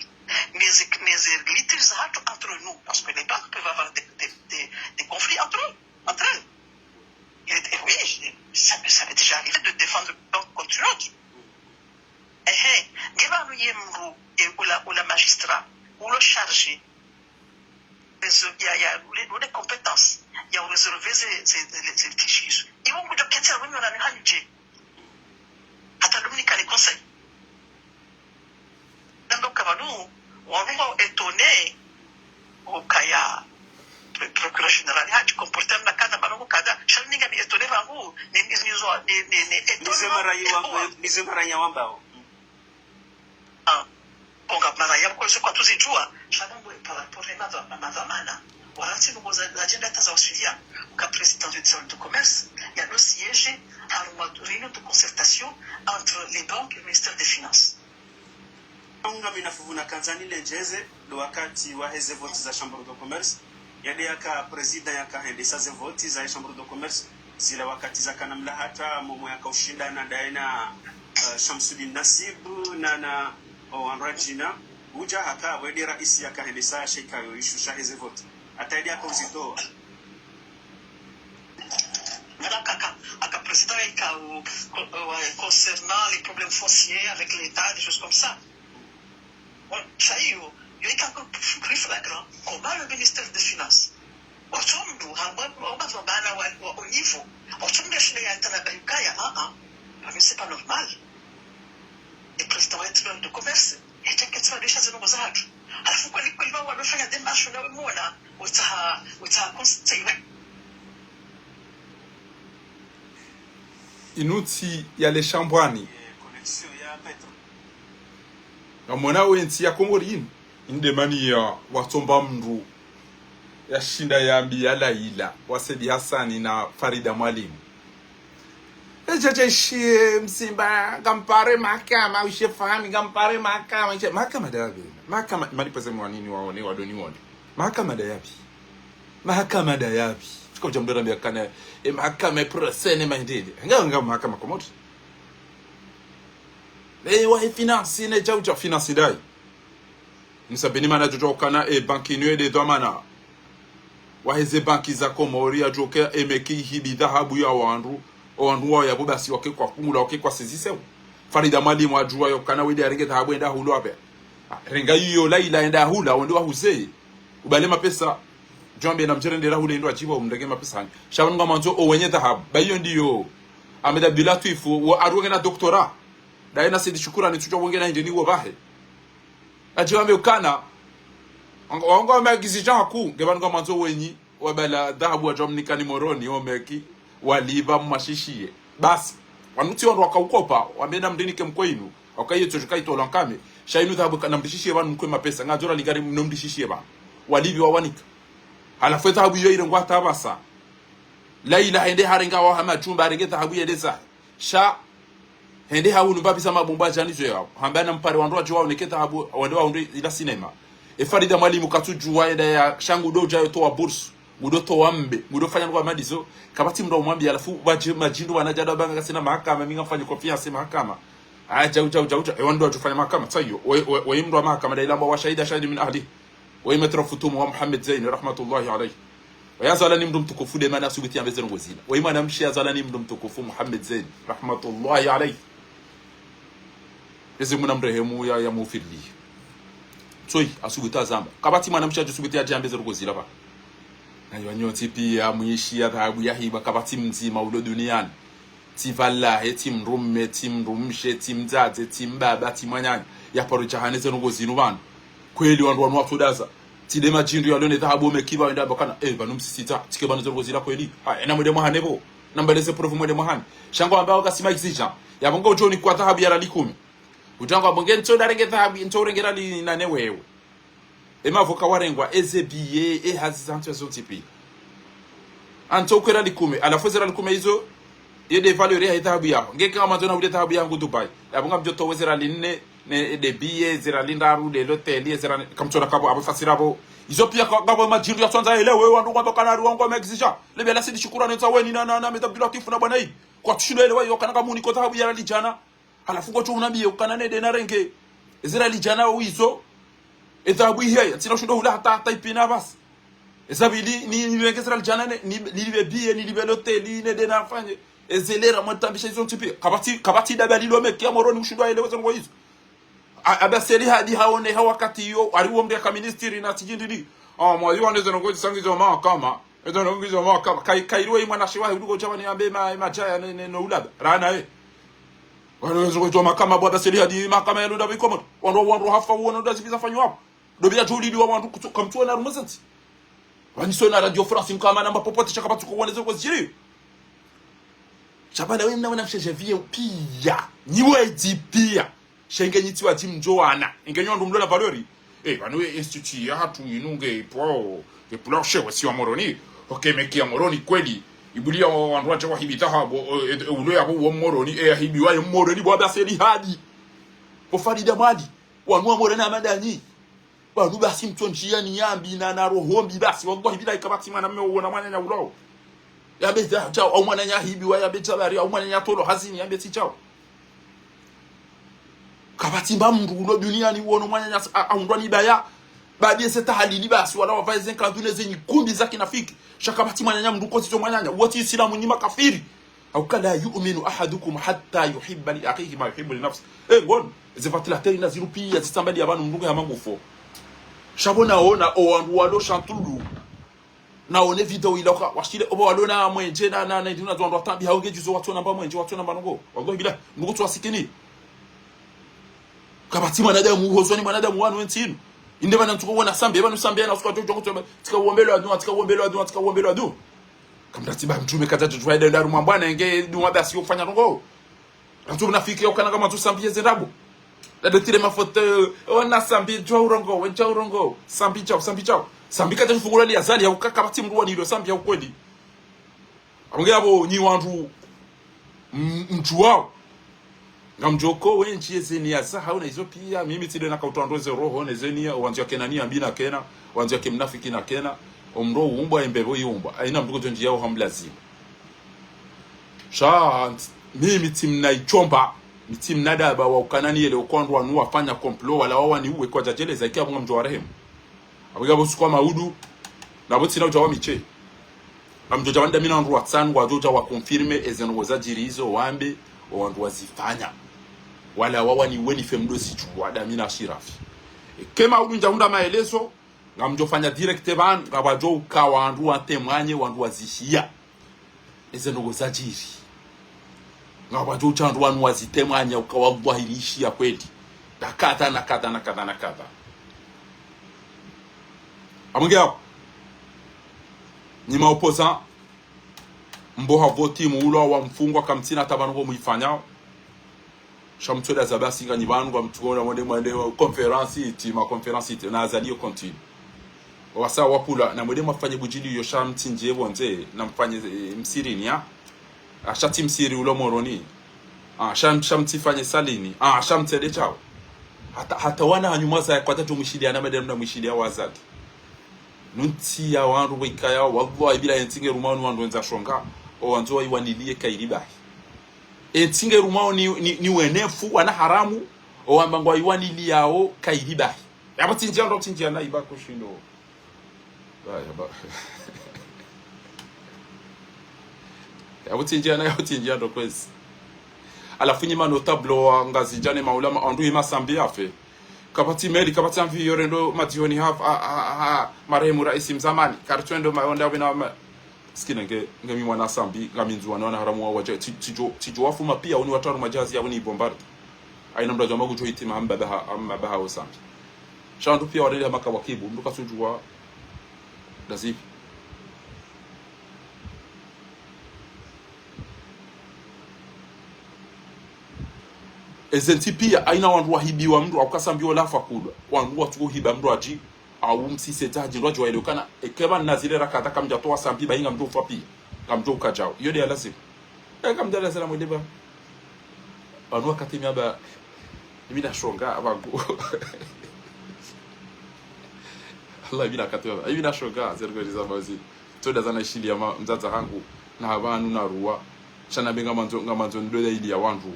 ni ze, ni ze litiges za hatru entre nous, parce que les banques peuvent avoir des, des, des, des conflits entre eux. Entre elles. Et, et oui, je- ça, m'est- ça m'est déjà arrivé de défendre une banque contre une autre. Ehe, ngepvanu ye mndru, e, ula, ula magistrat, ulo chargé, bezo, ya, ya, ule, ule compétence, ya u résolver ze, ze, ze, ze litiges. Iwo ngudjo ketsi ya wenye wanani hanidje. Hata lumnika ni conseil. Nando kapvanu, wanu wa étonné, ukaya, pro-, procureur général, hadji comporter mna kana, bano kadha, sha mi ngami étonné pvangu, ni, ni, ni, ni, ni, ni étonnement. Nize mara yi wa-, nize mara ya wambao. Ah. Konga mara ya mkwe se kwatsu zidjuwa, sha mi ngwe par rapport ne madha-, na madhwamana. Wala tsi nungo za, za agenda hata za wasuivia, uka président du tribunal de commerce, ya no siège, harumwa réunion de concertation entre les banques et le ministère des finances. Ngami na fuvu na kandzani lendjeze, ndo wakati wa heze voti za Chambre de Commerce, yade yaka président yaka hendesa ze voti za Chambre de Commerce, zila wakati zakana mlahata, momo yaka ushindana ndaye na, eh, Shamsudin Nasib, na, na, o, Andradjina, udja haka, wede raisi yaka hendesa sheka yo ishusha heze voti. Hata yade yaka uzitowa. Voilà, kaka, aka président ika, euh, co-, euh, ouais, concernant les problèmes fonciers avec l'État, des choses comme ça. Bon, sha iyo, yo ika encore plus flagrant, comment le ministère des Finances, watsomdu, hamba, hamba, hamba, wa, wa, au niveau, watsomdu ya shinda ya tana bayukaya, ah, ah, parce que c'est pas normal. Le président wa tribunal de commerce, ya teke tsi wa desha zinu mboza hatru. Halafu kweli, kweli, wa, wa, wafanya démarche na we mwona, utsaha, utsaha conseil, ouais. Inu ntsi ya le Shambwani. Ngamwona we ntsi ya Komori inu. Inde mani ya watsomba mndru ya shinda yambi ya Laila, wa Said Hassani na Farida Mwalimu. Ejaja ishiye msimba, ngampare mahakama, ishiye fahami, ngampare mahakama, ishiye mahakama dabi. Mahakama, mani pese mwanini waone, wadoni waone. Mahakama dayabi. Mahakama dayabi. Tsika udja mndru nambia kana, e mahakama, e procès ne maendele. Nga, nga mahakama Komori. E wa e finance, ne djau dja finance ndayi. Msabeni mana djodjo ukana, e banki inu yende dhwamana. Wa heze banki za Komori ya djoke, e meki hibi dhahabu ya wandru. O wandru wa yabo basi wake kwa kungula, wake kwa sezise. Farida Mwalimu adjuwa yo kana wende arenge dhahabu enda hula wape. Ah, renga iyo Laila enda hula, wende wahuze. Ubale mapesa, djwambe na mdjere ndera hule ndo adjibu umrenge mapesa hani. Sha wanu ngamwandzo o wenye dhahabu. Ba iyo ndiyo. Ahmed Abdullatwif, wo aruwenge na doctorat. Daye na Said Shukurani tsudja wenge na indjeni wo bahe. Adjibu ambe ukana. Wanga, wanga wame agizi dja haku, nge wanu ngamwandzo wenyi, wabala dhahabu wadjwa mnikani Moroni, o meki, walipva mmashishiye. Basi, wanu tsi wandru waka ukopa, wambe na mndinike mkwe inu. Waka iyo tsodjo ka itolwa nkame. Sha inu dhahabu ka na mndishishiye pvanu mkwe mapesa. Nga djora lingari mno mndishishiye pvanu. Walipvi wawanika. Halafu e dhahabu iyo irengwa hata pvasa. Laila hende harenga wa hama djumba, harenge dhahabu yende zahe. Sha, Hende hahundru mbapvi za mabumba djani zo yao. Hamba nampare wandru wadjo waoneke dhahabu, wende wahundru ila sinema. E Farida Mwalimu katsudjuwa yenda ya shangu ndo udja yotowa bourse. Ngudo towa mbe, ngudo fanya ndrongoo hama ndizo. Kapvatsi mndru umwambiya, halafu wadje madjindru wana djado wabanga ngasina mahakama, mi ngamfanyo confiance mahakama. Aya, djau, djau, djau, djau. E wandru wadjofanya mahakama, tsayo. We, we, we mndru wa mahakama, nda ilambwa wa shahida, shahidi min ahli. Waye maître Futumu wa Mohamed Zein, rahmatullahi alayhi. Waye hazalwa ni mndru mtukufu nde mana asubuti yambe ze ndrongoo zila. Waye mwanamshe hazalwa ni mndru mtukufu Mohamed Zein, rahmatullahi alayhi. Mwenyezi Mungu namrehemu ya, yamughfiriliye. Tsoyi, asubuti hazamba. Kapvatsi mwanamshe yadjo subuti yadje yambe ze ndrongoo zila pvanu. Na iwanyu nyontsi piya mwishi ya dhahabu yahiba, kapvatsi mdzima ulo duniyani. Tsi pvalahe, tsi mdrume, tsi mdrumshe, tsi mdzadze, tsi mbaba, tsi mwananya. Yaparo djahane ze ndrongoo zinu pvanu. Kweli wandru wanu watsudaza. Tsi nde madjindru yalo ne dhahabu wamekipva wenda pvakana. Eh, pvanu msisita, tsike pvanu ze ndrongoo zila kweli. Ha, ena mwende mwahane pvo. Nambaleze preuve mwende mwahane. Sha ngwambao kasi ma exigent. Yapvo ngo udjo nikwa dhahabu ya riali kume. Udjangwa pvo nge ntso ndarenge dhahabu, ntso urenge riali nane wewe. E mavoka warengwa, eze biye, e hazi za ntsu zontsi piya. Antso ukwera riali kume, halafu ze riali kume izo, ye nde valeur ya dhahabu yaho. Nge kama ndzo na ule dhahabu yangu Dubai. Yapvo ngamdjo towa ze riali nne, ne, nde biye, ze riali ndraru, nde loteli, ze riali, kamtsona kapvo, apvo fasira pvo. Izo piya ka, ngapvo madjindru yatsandza yelewe, wandru ngwamba kana ari wangu wa ma exigent. Lebe la sidi shukura nenza weni na, na, na, Maître Abdou Latif na bwana hii. Kwatsushindo yelewa, yo kana ngamniko dhahabu ya riali djana. Halafu ngotso unambiye ukana nende narenge. Eze riali djana wizo. E dhahabu ihe, ntsina ushindo hula hata, hata ipvina basi. Eza pvili, ni, nirenge eze riali djana ne, ni, nilipve biye, nilipve loteli, nende nafanye. Eze lera mwatambisha izo ntsi piya. Kapvatsi, kapvatsi daba lilo meki ya Moroni ushindo yelewe ze ndrongoo izo. A, Abaseli hadi haone ha wakati iyo, ari wo mndru yaka ministiri na tsidjindri. Ah, mwayiwa ne ze ndrongoo zisa ngizo mahakama. Ezo ndrongoo ngizo mahakama. Kai, kairiwe imwana shiwa, uduko djaba ni ambe ma, madjaya ne, ne, no ulaba. Rana, eh. Wano wezo kudjuwa mahakama bwa Abaseli hadi mahakama ya lunda bikomo. Wandru, wandru hafa uona nda zibiza fanyo hapo. Ndo bila djuli diwa wandru kutsu, kamtsuona harumwa ze ntsi. Waniso na Radio France mkama namba popote sha kapvatsu kuwone zo kozidjiri. Sha pvala we mna wana mshe Javier piya. Nyi wedzi piya. Sha nge nyi tsi wadji mdjo wana. Nge nyi wandru mlo na valeur. Eh, pvanu e institut yahatru inu nge ipvao, nge pvula ushe wasi wa Moroni. Ok, meki ya Moroni kweli. Ibuliya wa, wandru wadja wahibi dhahabu, o, e, e, ulo yapvo wa Moroni, e, yahibiwa ye Moroni, bwa Abaseli hadi. Bo Farida Mwali, wanu wa Moroni Hamadani. Pvanu basi mtso ndziya ni yambi na, na roho mbi basi. Wallahi billahi kapvatsi mwana mme uona mwananya ulao. Yambe dja, djao, au mwananya hibiwa, yambe dja bari, au mwananya tolo hazini, yambe tsi djao. Kapvatsi mba mndru ulo duniyani uono mwananya s-, a, aundrwa ni baya. Baadi eze tahalili basi, wala wavaye ze nkandu ne ze nyikumbi za kinafiki. Sha kapvatsi mwananya mndru kozi zo mwananya. Wotsi Isilamu nyi makafiri. أو كلا يؤمن أحدكم حتى يحب لأخيه ما يحب لنفسه. Eh, ngono, ze ventilateur na zirupiya zitsambali ya pvanu mndru nge hama ngufo. Sha pvo naona, o wandru walo shantulu. Naone video ila uka, washile, opvo walo na mwenje na, na, na, indru na zo wandru watambi, hau nge djuzo watsona mba mwenje, watsona mba ndrongoo. Wallahi billahi, mndru kutsu wasikini. Kapvatsi mwanadamu, uhozwa ni mwanadamu wanu entsi inu. Inde pvanu ntsuko wona Sambi, pvanu Sambi, na usuka djo djo kutsu, tsika uombelwa dua, tsika uombelwa dua, tsika uombelwa dua. Kamdra tsi ba mtrume kadja djo djo, ida ndo harumwa mbwana, nge dua basi yo ufanya ndrongoo. Antsu mnafiki ya ukana ngamwandzo Sambi yeze ndrabo. Nda ndo tire mafoto, eh, wana Sambi djwa urongowe, djwa urongowe. Sambi djwa, Sambi djwa. Sambi kadja djifungula li Azali ya uka kapvatsi mndru wanilo Sambi ya ukweli. Amwe nge yapvo nyi wandru m-, mdjuwao. Ngamdjo ko wendji yeze niya zahao na izo piya, mimi tsi nde naka utwandro ze roho ne ze niya, wandzo yake na niya mbi nakena, wandzo yake mnafiki nakena, omndru umbwa, embepvo iumbwa. Haina mndru kudjo ndjiya uhamlazimu. Sha, nt-, mimi tsi mna ichomba, mi tsi mna daba wa ukana niyelewe uka wandru wanu wafanya complot, wala wawani uwe kwadja djeleza, iki yapvo ngamdjo warehemu. Apvo yapvo usiku wa maudu, napvo tsina udja wa miche. Ngamdjo dja wandru damina wandru watsanu, wadjo dja wa confirme, eze ndrongoo zadjiri izo, wambe, o wandru wazifanya. Wala wawani uwe nife mdo zidjuwa, damina Ashirafi. Eke maudu ndja hundra maelezo, ngamdjo fanya direct pvanu, ngapvadjo uka wandru watemwanye, wandru wazishiya. Eze ndrongoo zadjiri. Ngapvadjo utsandru wanu wazitemwanya uka wallahi rishiya kweli. Na kadha, na kadha, na kadha, na kadha. Amwe nge yapvo. Nyi ma opposant. Mbo ha voti muulwa wa mfungwa kamtsina tabanu ngo mwifanyao. Sha mtsoda za basi nganyi pvanu ngamtsuona mwende mwende conférence iti, ma conférence iti, na Azali yo continue. Wasa wapvula, na mwende mwafanye budjili yo sha mtsindje pvondze, na mfanye, eh, msirini ya. Asha tsi msiri ulo Moroni. Ah, sha m-, sha mtsifanye salini. Ah, sha mtsende shawo. Hata, hata wana hanyu mwaza ya kwata djo mwishiliya na madam na mwishiliya wazadi. Nuntsi ya wandru wikaya, wallahi bila entsi nge rumao ni wandru wendza shonga, owandzo wayiwaniliye kayiri bahi. Entsi nge rumao ni, ni, ni wenefu, wana haramu, owamba ngwayiwaniliyawo kayiri bahi. Yapvo tsi ndziya ndo, tsi ndziya na iba kushindo. Aya, ba. Yapvo tsi ndziya na, yapvo tsi ndziya ndo kwezi. Halafu nyi ma notable wa Ngazidja ne maulama, wandru hima Sambi yafe. Kapvatsi meli, kapvatsi avion yorendo madzihoni ha, ha, ha, ha, marehemu raisi mzamani. Karitsuwendo mayonda wena ma-, sikina nge, nge mi mwana Sambi, ngami ndzuwa na wana haramu wa wadja, tsi-, tsidjo, tsidjo wafuma piya, wuni watraru madjahazi ya wuni bombarde. Hayina mndru adjuwa ma kudjo hitima hamba baha, hamba baha o Sambi. Sha wandru piya warende hama kawakibu, mndru katsudjuwa, ndazipvi. Eze ntsi piya, hayina wandru wahibiwa mndru, hauka Sambi wola hafa kulwa. Wandru watsuko hiba mndru hadji, hau msise tsa hadji, mndru hadji waelewe kana, eka pvanu na zile rakata kamdja towa Sambi, bahi ngamdjo ufa piya, ngamdjo uka djawo. Iyo nde ya lazimu. Eka mdja la zela mwende ba. Pvanu wakati mi hamba, imi na shonga, apvangu. Allah, imi na kati hamba, imi na shonga, zergo niza mazi. Tsoda zana ishiliya ma-, mdzadze hangu, na hapvanu na ruwa. Sha nambe ngamandzo, ngamandzo ndoda ili ya wandru.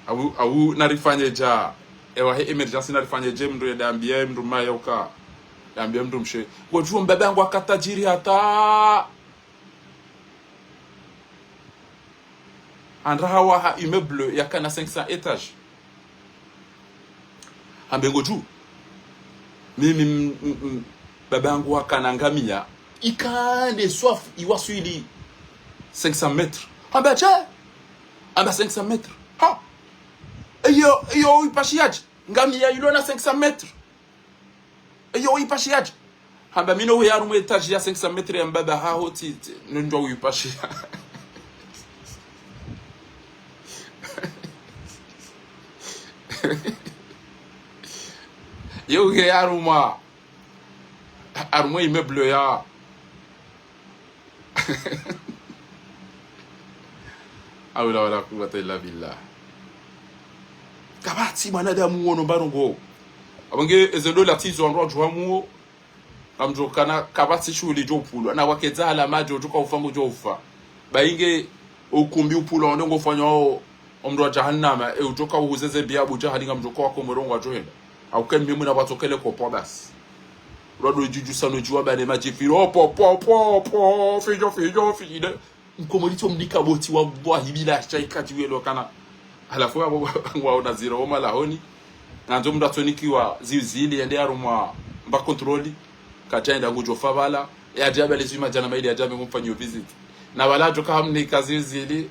Au, au narifanye dja. Ewa he emergency narifanye dje, mndru yende yambiye mndru maye uka. Yambiye mndru mshe. Ngodjuwa mbaba yangu haka tadjiri hata. Handra hawaha immeuble yakana cinq cents étages. Hambe ngodjuwa. Mimi m-, m-, m-, baba yangu hakana ngamiya. Ikande swafu iwaswili cinq cents mètres. Hamba tse? Hamba cinq cents mètres. Ha! Iyo, iyo uipashiyadje? Ngamiya ilo na cinq cents mètres. Iyo uipashiyadje? Hamba mi no uheya harumwa étage ya cinq cents mètres ya mbaba haho tsi, tsi, nondjo uipashiya. Iyo uheya harumwa, harumwa immeuble ya. Hawla wala quwwata illa billah. Kapvatsi mwanadamu wono mbarongo. Apvo nge eze ndola tsizo wandru wadjuwa muwo. Ngamdjo kana kapvatsi shuhuli djo upvulwa. Na wakedza hala madji udjo ka ufa ngudjo ufa. Bahi nge ukumbi upvulwa wandru ngo ufanywa o, o mndro wa jahannama. E udjo ka uhuze ze mbi ya Abu Jahali ngamdjo ka wakomoro ngwadjo henda. Hauka mimi na watsokele kopwa basi. Rwado djudju sano djuwa bane madji firo, po, po, po, po, fidjo, fidjo, fidjo. Mkomori tso mnika boti wallahi bila shaika djiwelo kana. Halafu apvo ngwaona ziro oma lahoni. Ngandzo mndru atsonikiwa ziwizili yende harumwa mba contrôle. Kadja yenda ngudjo fa pvala. Yadja pvale zima djana maili yadja mbe ngumfanyo visite. Na pvala djo ka hamnika ziwizili.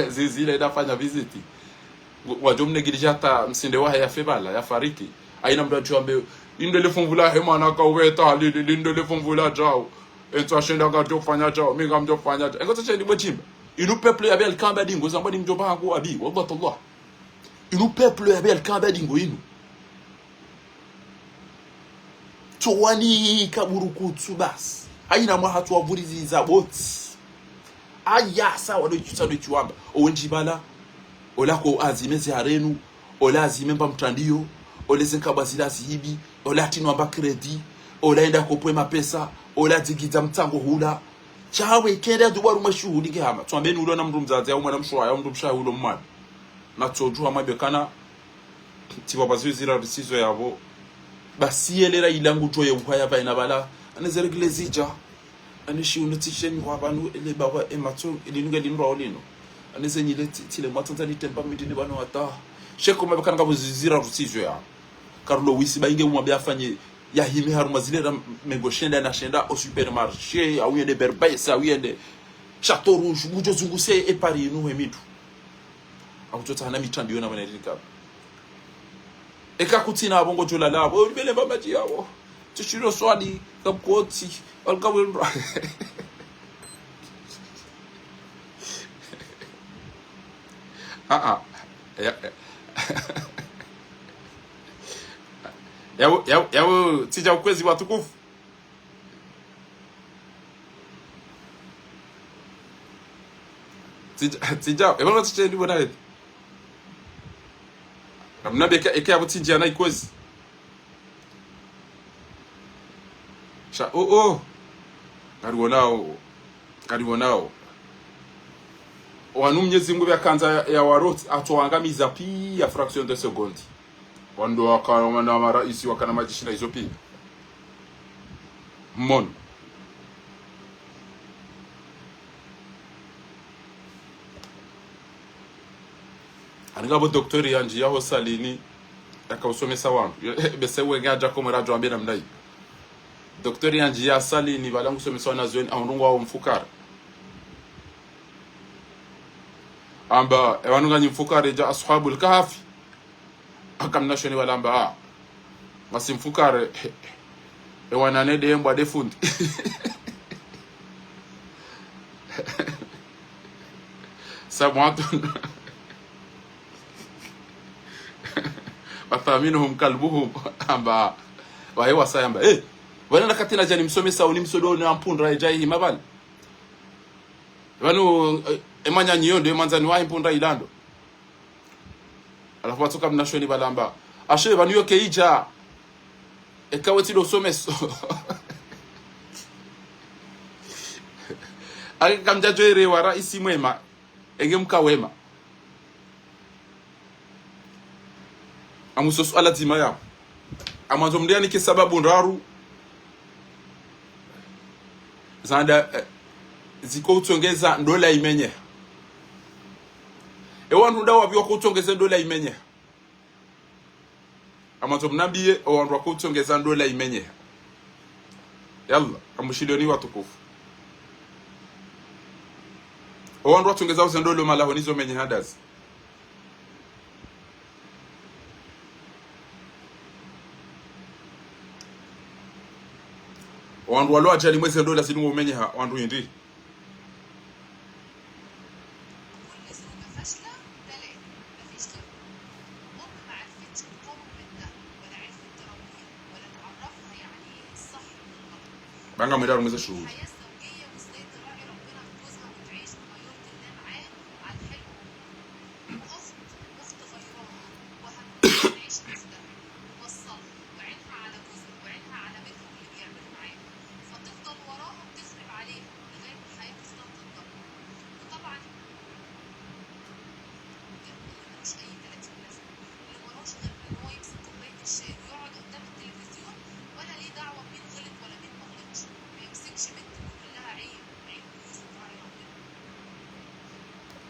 Zizi ile inafanya visite. Wadjo mnégligé hata msinde wahe yafe pvala, yafariki. Hayina mndru adjo ambe, linde le fumvu lahe mwana ka uweta, li-, li-, linde le fumvu la djao. Entso ashenda ngadjo fanya djao, mi ngamdjo fanya djao. Engo tsa shendi bwe djimba. Inu peuple ya bel kamba dingo, zamba ni mdjomba hangu abi, wallah tallah. Inu peuple ya bel kamba dingo inu. Tsowani kaburukutsu basi. Hayina mwaha tsowavuriziza boti. Aya, sawa, ndo itsu, sa ndo itsu wamba. Owe ndji pvala, ola ko azime ze harenu, ola azime mba mtrandiyo, ola ze nkabwa zila zihibi, ola tinu amba crédit, ola enda kopwe mapesa, ola dzigidza mtsango hula. Shawe kende adubwa harumwa shuhuli nge hama. Tsowambe ni ulo na mndru mdzadze, au mwana mshe waye, au mndru mshe waye ulo mwana. Na tsodjuha mwambe kana, tsi pvapvo ziwizili risizo yapvo. Basi yelera ilangu djo ye uhaya pvayina pvala. Ane ze règles zidja. Ane shi unu tsi sheni wa pvanu ele bawa e matso, ili nunge linu rawo linu. Ane ze nyile tsi, tsile mwatso ndzani temba midini pvanu hata. Sheko mabakana ngapvo ziwizili risizo ya. Karulo wisi bahi nge umwambe afanye yahime harumwa zile ra mengo shenda na shenda o supermarché, au yende Berbès, au yende Château Rouge, ngudjo zunguse e Paris inu he mitu. Akutso tsahana mitrandiyo na mwana rini kaba. Eka kutsina apvo ngodjo lala apvo, ulibele mba madji yapvo. Tsi shilo swali, kapkotsi, walika wendra. Ah, ah. Ya, ya. Yapvo, yapvo, yapvo, tsidja ukwezi watukufu. Tsidja, tsidja, eba nga tsitsendi bona eti. Namna beka, eke abo tsidja na ikwezi. Sha, oh, oh. Ngariwonao, ngariwonao. Wanu Mnyezi Mungu pvya kandza ya, ya waroti, atowangamiza piya fraction de seconde. Wandru wakana maraisi wakana majeshi na izo piya. Mmono. Ani ngapvo docteur yandjiya ho salini, yaka usomesa wandru. Bese wenge adja Komori adjo ambe namna yi. Docteur yandjiya salini, pvala ngusomesa wanazioni, ahundru ngwawo mfukare. Amba, e wanu nganyi mfukare dja Ashabul Kahfi. Aka mnashoni pvala amba, ah. Ngasi mfukare, e wana nde mbwa de fundi. Samwatun. Wathaminuhum kalbuhum. Amba, wahe wasaya amba, eh. Pvanu nakati nadja nimsomesa uni msodo na mpundra idja ihima pvale. Pvanu, eh, e mwananyawo ndo, e mwandzani wahe mpundra ilando. Halafu watsoka mnashoni pvala amba, ashe, pvanu yoke idja. Eka wetsi ndo usomeso. Ake kamdjadjo ere wa raisi mwema. Enge mka wema. Amusoso aladzima ya. Amwandzo mndru yanike sababu ndraru. Zanda, eh, ziko utsongeza ndola imenye. E wandru nda wapvi wako utsongeza ndola imenye. Amwandzo mnambiye, o wandru wako utsongeza ndola imenye. Yalla, amushilioni watukufu. O wandru watsongeza uze ndola malaho nizo menye handazi. Wandru walo ajali mweze ndola zinu umenyeha, wandru hindri. Banga mwenda rumweze shuhuli.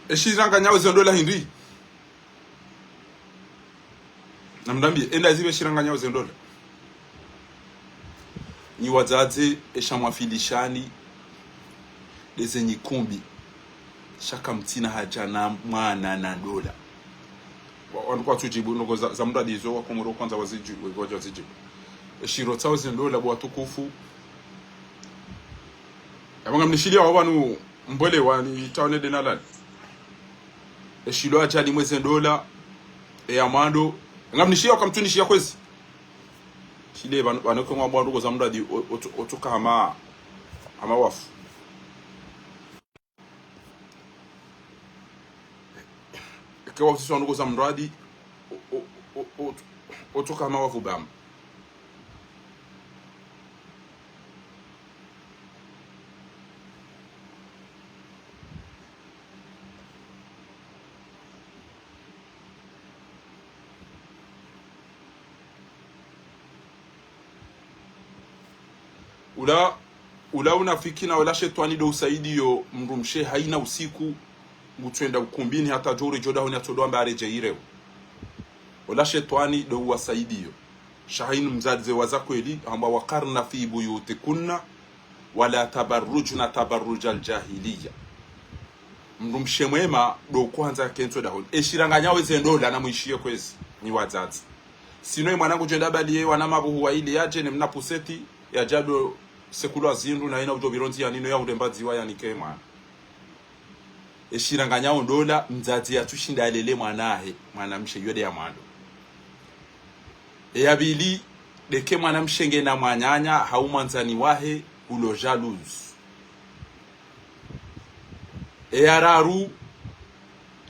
Eshiranganyao ze ndola hindri. Namnambiye, enda zibe shiranganyao ze ndola. Nyi wadzadze, esha mwafilishani, ndeze nyikumbi. Sha kamtsina haja na mwana na ndola. Wa, wandru kwatsu djibu, noko za, za mndru ndizo, wa Komoro kwandza wazidji, wa, wa, wazidjibu. Eshiro tsao ze ndola, bo watukufu. Yabanga mnishiliya wa wanu mbwele wani taone denalani. Eshilo ajali mweze ndola, eya mwando. Ngamnishiliya, kamtsunishiya kwezi. Shile pvanu, pvanu kwe ngwa mwando koza mndru adi, o, otu, otuka hama, hama wafu. Eke wafu sisi wandru koza mndru adi, o, o, o, o, otuka hama wafu bam. Ula, ula unafiki na ula shetwani ndo usaidiyo mndru mshe hayina usiku, ngutswenda ukumbini hata djo uredjeyi dahoni atsodo amba aredjeyi ireo. Ula shetwani ndo uwasaidiyo. Sha hayina mdzadze wa za kweli, hamba: وقرن في بيوتكن ولا تبرجن تبرج الجاهلية. Mndru mshe mwema ndo ukohandza yakentsi dahoni. Eshiranganyao ze ndola namwishiye kwezi, nyi wadzadze. Sino ye mwana ngudjo enda baliye wana mabuhu wayili yadje ne mna puseti, yadja ndo sekulwa zindru na yina udjo pvironzi yanino ya uremba dziwa yanike mwana. Eshiranganyao ndola, mdzadze yatsushinda yalele mwana wahe, mwana mshe, iyo nde ya mwando. Eya pvili, ndeke mwana mshe ngena mwananya, hau mwandzani wahe, ulo jalouse. Eya raru,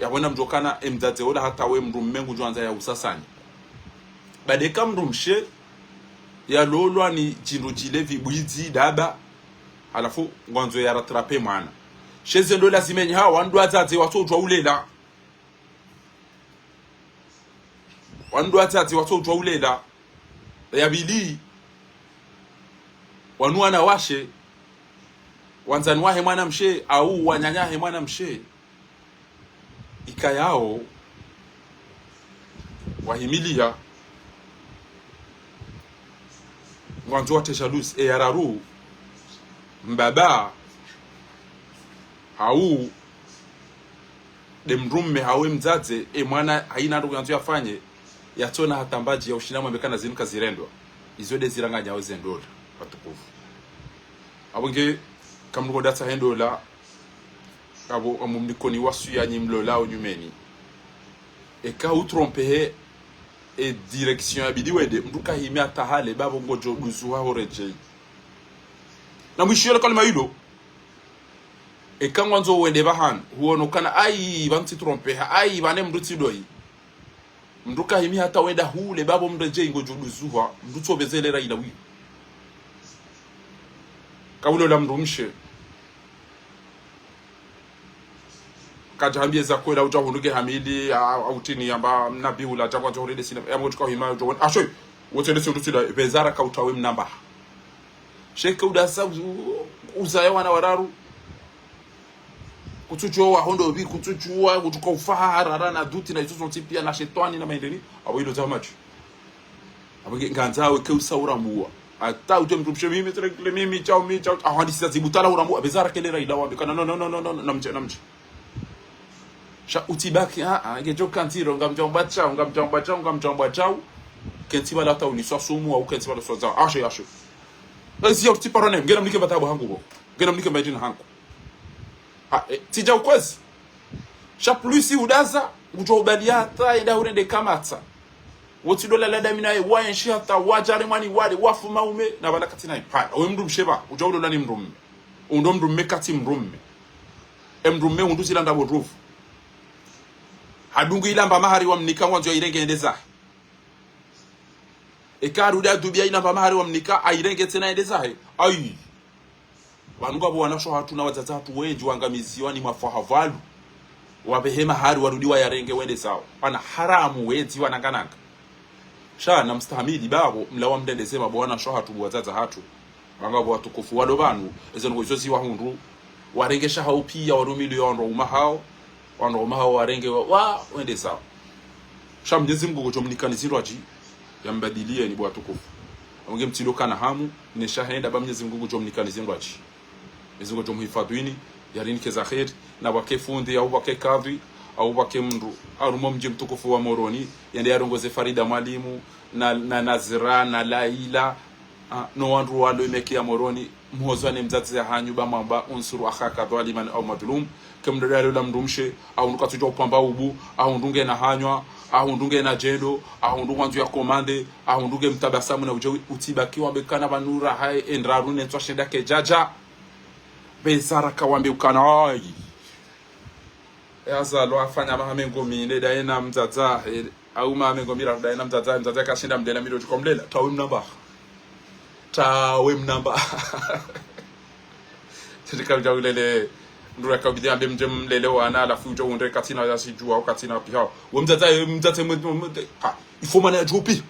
Yapvo namdjo kana emdzadze ola hata we mdrumme ngudjo andza ya usasanya. Bade ka mdrumshe yalolwa ni djindru djile vibwidzi daba, halafu ngwandzo ya rattrape mwana. She ze ndola zimenye ha, wandru wadzadze watsodjuwa ulela. Wandru wadzadze watsodjuwa ulela. Ya pvili, wanu wanawashe, wandzani wahe mwanamshe, au wananya he mwanamshe, ikayao wahimiliya, ngwandzo watre jalousie. E ya raru, mbaba, hau de mdrumme, hau emdzadze, e mwana haina ndro yandzo yafanye, yatsona hata mbadji ya ushinda mwambe kana zinu kazirendwa. Izo de ziranganyao ze ndola, watukufu. Apvo nge, kamnuko datsa he ndola, apvo amumnikoni wasu ya nyi mlolao nyumeni. Eka utrompe he, e direction ya bidi wende, mndru kahimi hata hale, bapvo ngodjo duzuha ho redjeyi. Na mwishiyo le kalima ilo, eka ngwandzo wende pvahanu, huono kana, ayi, pvanu tsitrompe ha, ayi, pvanu mndru tsidoyi. Mndru kahimi hata wenda hule, bapvo mndru redjeyi ngodjo duzuha, mndru tso pvenzelera ila wiyo. Kaulola mdrumshe. Kadja hambie za kwela, udja hundru nge hamili, a, a, utini yamba nabi ula, dja kwadja hurede sina, yamba utsuka hima, udja wona. Asho, wotsende sindu tsila, pvenzara kautrawe mnamba. Sheke udasa, u-, uzaya wana wararu. Kutsudjuwa hondo pvi, kutsudjuwa, kutsuka ufaha, harara, na duti, na izo zontsi pia, na shetwani, na maindeni. Apvo ilo za machu. Apvo nge, ngandzao ke usa urambua. Hata udje mdrumshe mimi, tele kile mimi, chao, mi, chao. Ahwandisi za zibu tala urambua. Pvenzara kelera ila wambe kana, no, no, no, no, no, no, namdje, namdje. Sha utsibaki, a, a, ngedjo kandziro, ngamdjamba chao, ngamdjamba chao, ngamdjamba chao. Kentsi pvala hata uliswa sumu, au kentsi pvala swa zao. Asho, asho. Ezi ya utsiparone, ngena mnike mbatabu hangu bo. Ngena mnike mbadjina hangu. Ha, e, tsidja ukwezi. Sha plus udaza, ngudjo ubali hata, enda hurende kamatsa. Wotsi dola la dami naye, waenshi hata, wadjare mwani wale, wafu maume, na pvala katsi naye. Pvala, owe mdrumshe pva, udja ulola ni mdrumme. Undo mdrumme katsi mdrumme. E mdrumme undru zila ndapvo ndruvu. Hadungu ilamba mahari wamnika ngwandzo ya irenge ende zahe. Eka arudi adubia ilamba mahari wamnika, airenge tsena ende zahe. Ayi. Pvanu ngapvo wanasho hatru na wadzadze hatru wendji wangamiziwa ni mafwaha pvalu. Wapvehe mahari warudi wayarenge wende zao. Wana haramu wendji wanangananga. Sha namstahamili bapvo, mlawa mdendeze mapvo wanasho hatru pvo wadzadze hatru. Pvanga pvo watukufu walo pvanu, eze ndrongo izo ziwahundru. Warenge sha hau pia warumiliyo wandru waume hao, wandru waume hao warenge wa, wa, wende zao. Sha Mnyezi Mngu ngudjo mnikani zindrwadji, yambadiliye ni bo watukufu. Amge mtsindo kana hamu, ne sha henda ba Mnyezi Mngu ngudjo mnikani zindrwadji. Mnyezi Mngu ngudjo mhifadhwini, yarinike za kheri, na pvwake fundi, au pvwake kadhwi, au pvwake mndru, harumwa mdji mtukufu wa Moroni, yende yarongoze Farida Mwalimu, na, na Nazira, na Laila, ah, no wandru walo imeke ya Moroni, mhozwa ne mdzadze ya hanyu ba mwamba, unsuru akhaka dhwaliman au madhlum. Ke mndru yalola mdrumshe, ahundru katsudjuwa upamba ubu, ahundru ngena hanywa, ahundru ngena djendo, ahundru ngwandzo ya komande, ahundru nge mtabasamu na udjewi, utsibaki wambe kana pvanu raha ye endraru ne ntswa shenda kedjadja. Pvenzara kawambe ukana, ayi. E azalwa afanya maha mengo mine daye na mdzadze, e, au maha mengo miraru daye na mdzadze, mdzadze kashinda mlela milo djuko mlela, tawe mnamba. Tawe mnamba. Tendika udja ulele, ndura kabidi ambe mdje mlele wana, halafu udjo undre katsina ya sidjuwa, au katsina pihao. We mdzadze, mdzadze mwe, mwe, mwe, ha, il faut mwana yadjuwa pia.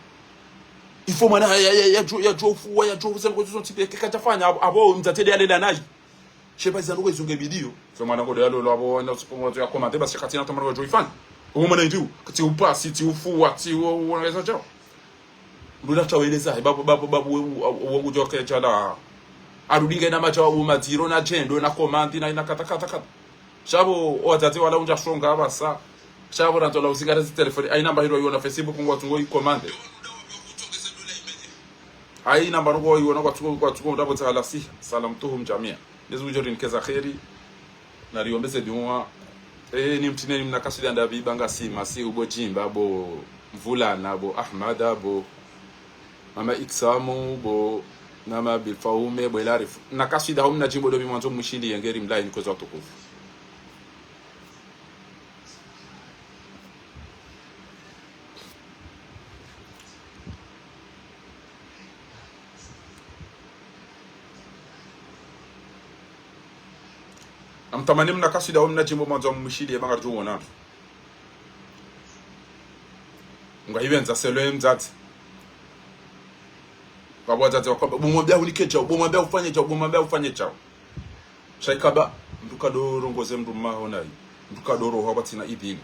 Il faut mwana ya, ya, ya, yadjuwa, yadjuwa ufuwa, yadjuwa ufuwa, zanu kwa zontsi pia, keka tafanya, apvo, apvo, mdzadze de yalela nayi. Sheba zanu kwa izunge bidiyo. Fe mwana kodo yalolo apvo, na usipo mwana ya komande, basi katsina tamara wadjo ifanya. Uwo mwana indiu, katsi upasi, tsi ufuwa, tsi uwo, uwo, uwo, uwo, Ndula taweleza, babu, babu, babu, we, we, we, we, ngudjo kedjala. Arudi ngena madjawabu madziro na djendo na komandi na, na kata, kata, kata. Sha pvo, owadzadze wala undja shonga apvasa. Sha pvo, randzo la uzingara zi telefoni. Haina mba hilo iwona Facebook ngwatsungo i commande. Haina mba nungo iwona ngwatsungo, ngwatsungo undra pvo tsaha la siha. Salamtuhum jamia. Nezi udjo rinikeza kheri. Na riombeze dua. E, ni mtine ni mna kaswida nda pvi ba ngasi, masi ubo Djimba, bo Mvulana, bo Ahmada, bo Mama Iksamu, bo Mama Bilfaume, bo Elarifu. Na kaswida ho mna Djimba ndo pvi mwandzo mshili yengeri mlayi ni kwezi watukufu. Namtamani mna kaswida ho mna Djimba mwandzo mshili ye ba ngaridjo wona. Ngwa hipvendza selo ye mdzadze. Pvapvo wadzadze wakwamba, bo mwambia unike djau, bo mwambia ufanye djau, bo mwambia ufanye djau. Sha ikaba, mndru kado rongoze mndru mmaho nayi. Mndru kado roha pvatsina idhini.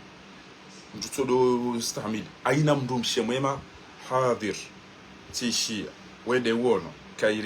Mndru tsodo stahamili. Haina mndru mshe mwema, hadhir. Tsishia. Wende uono. Kairi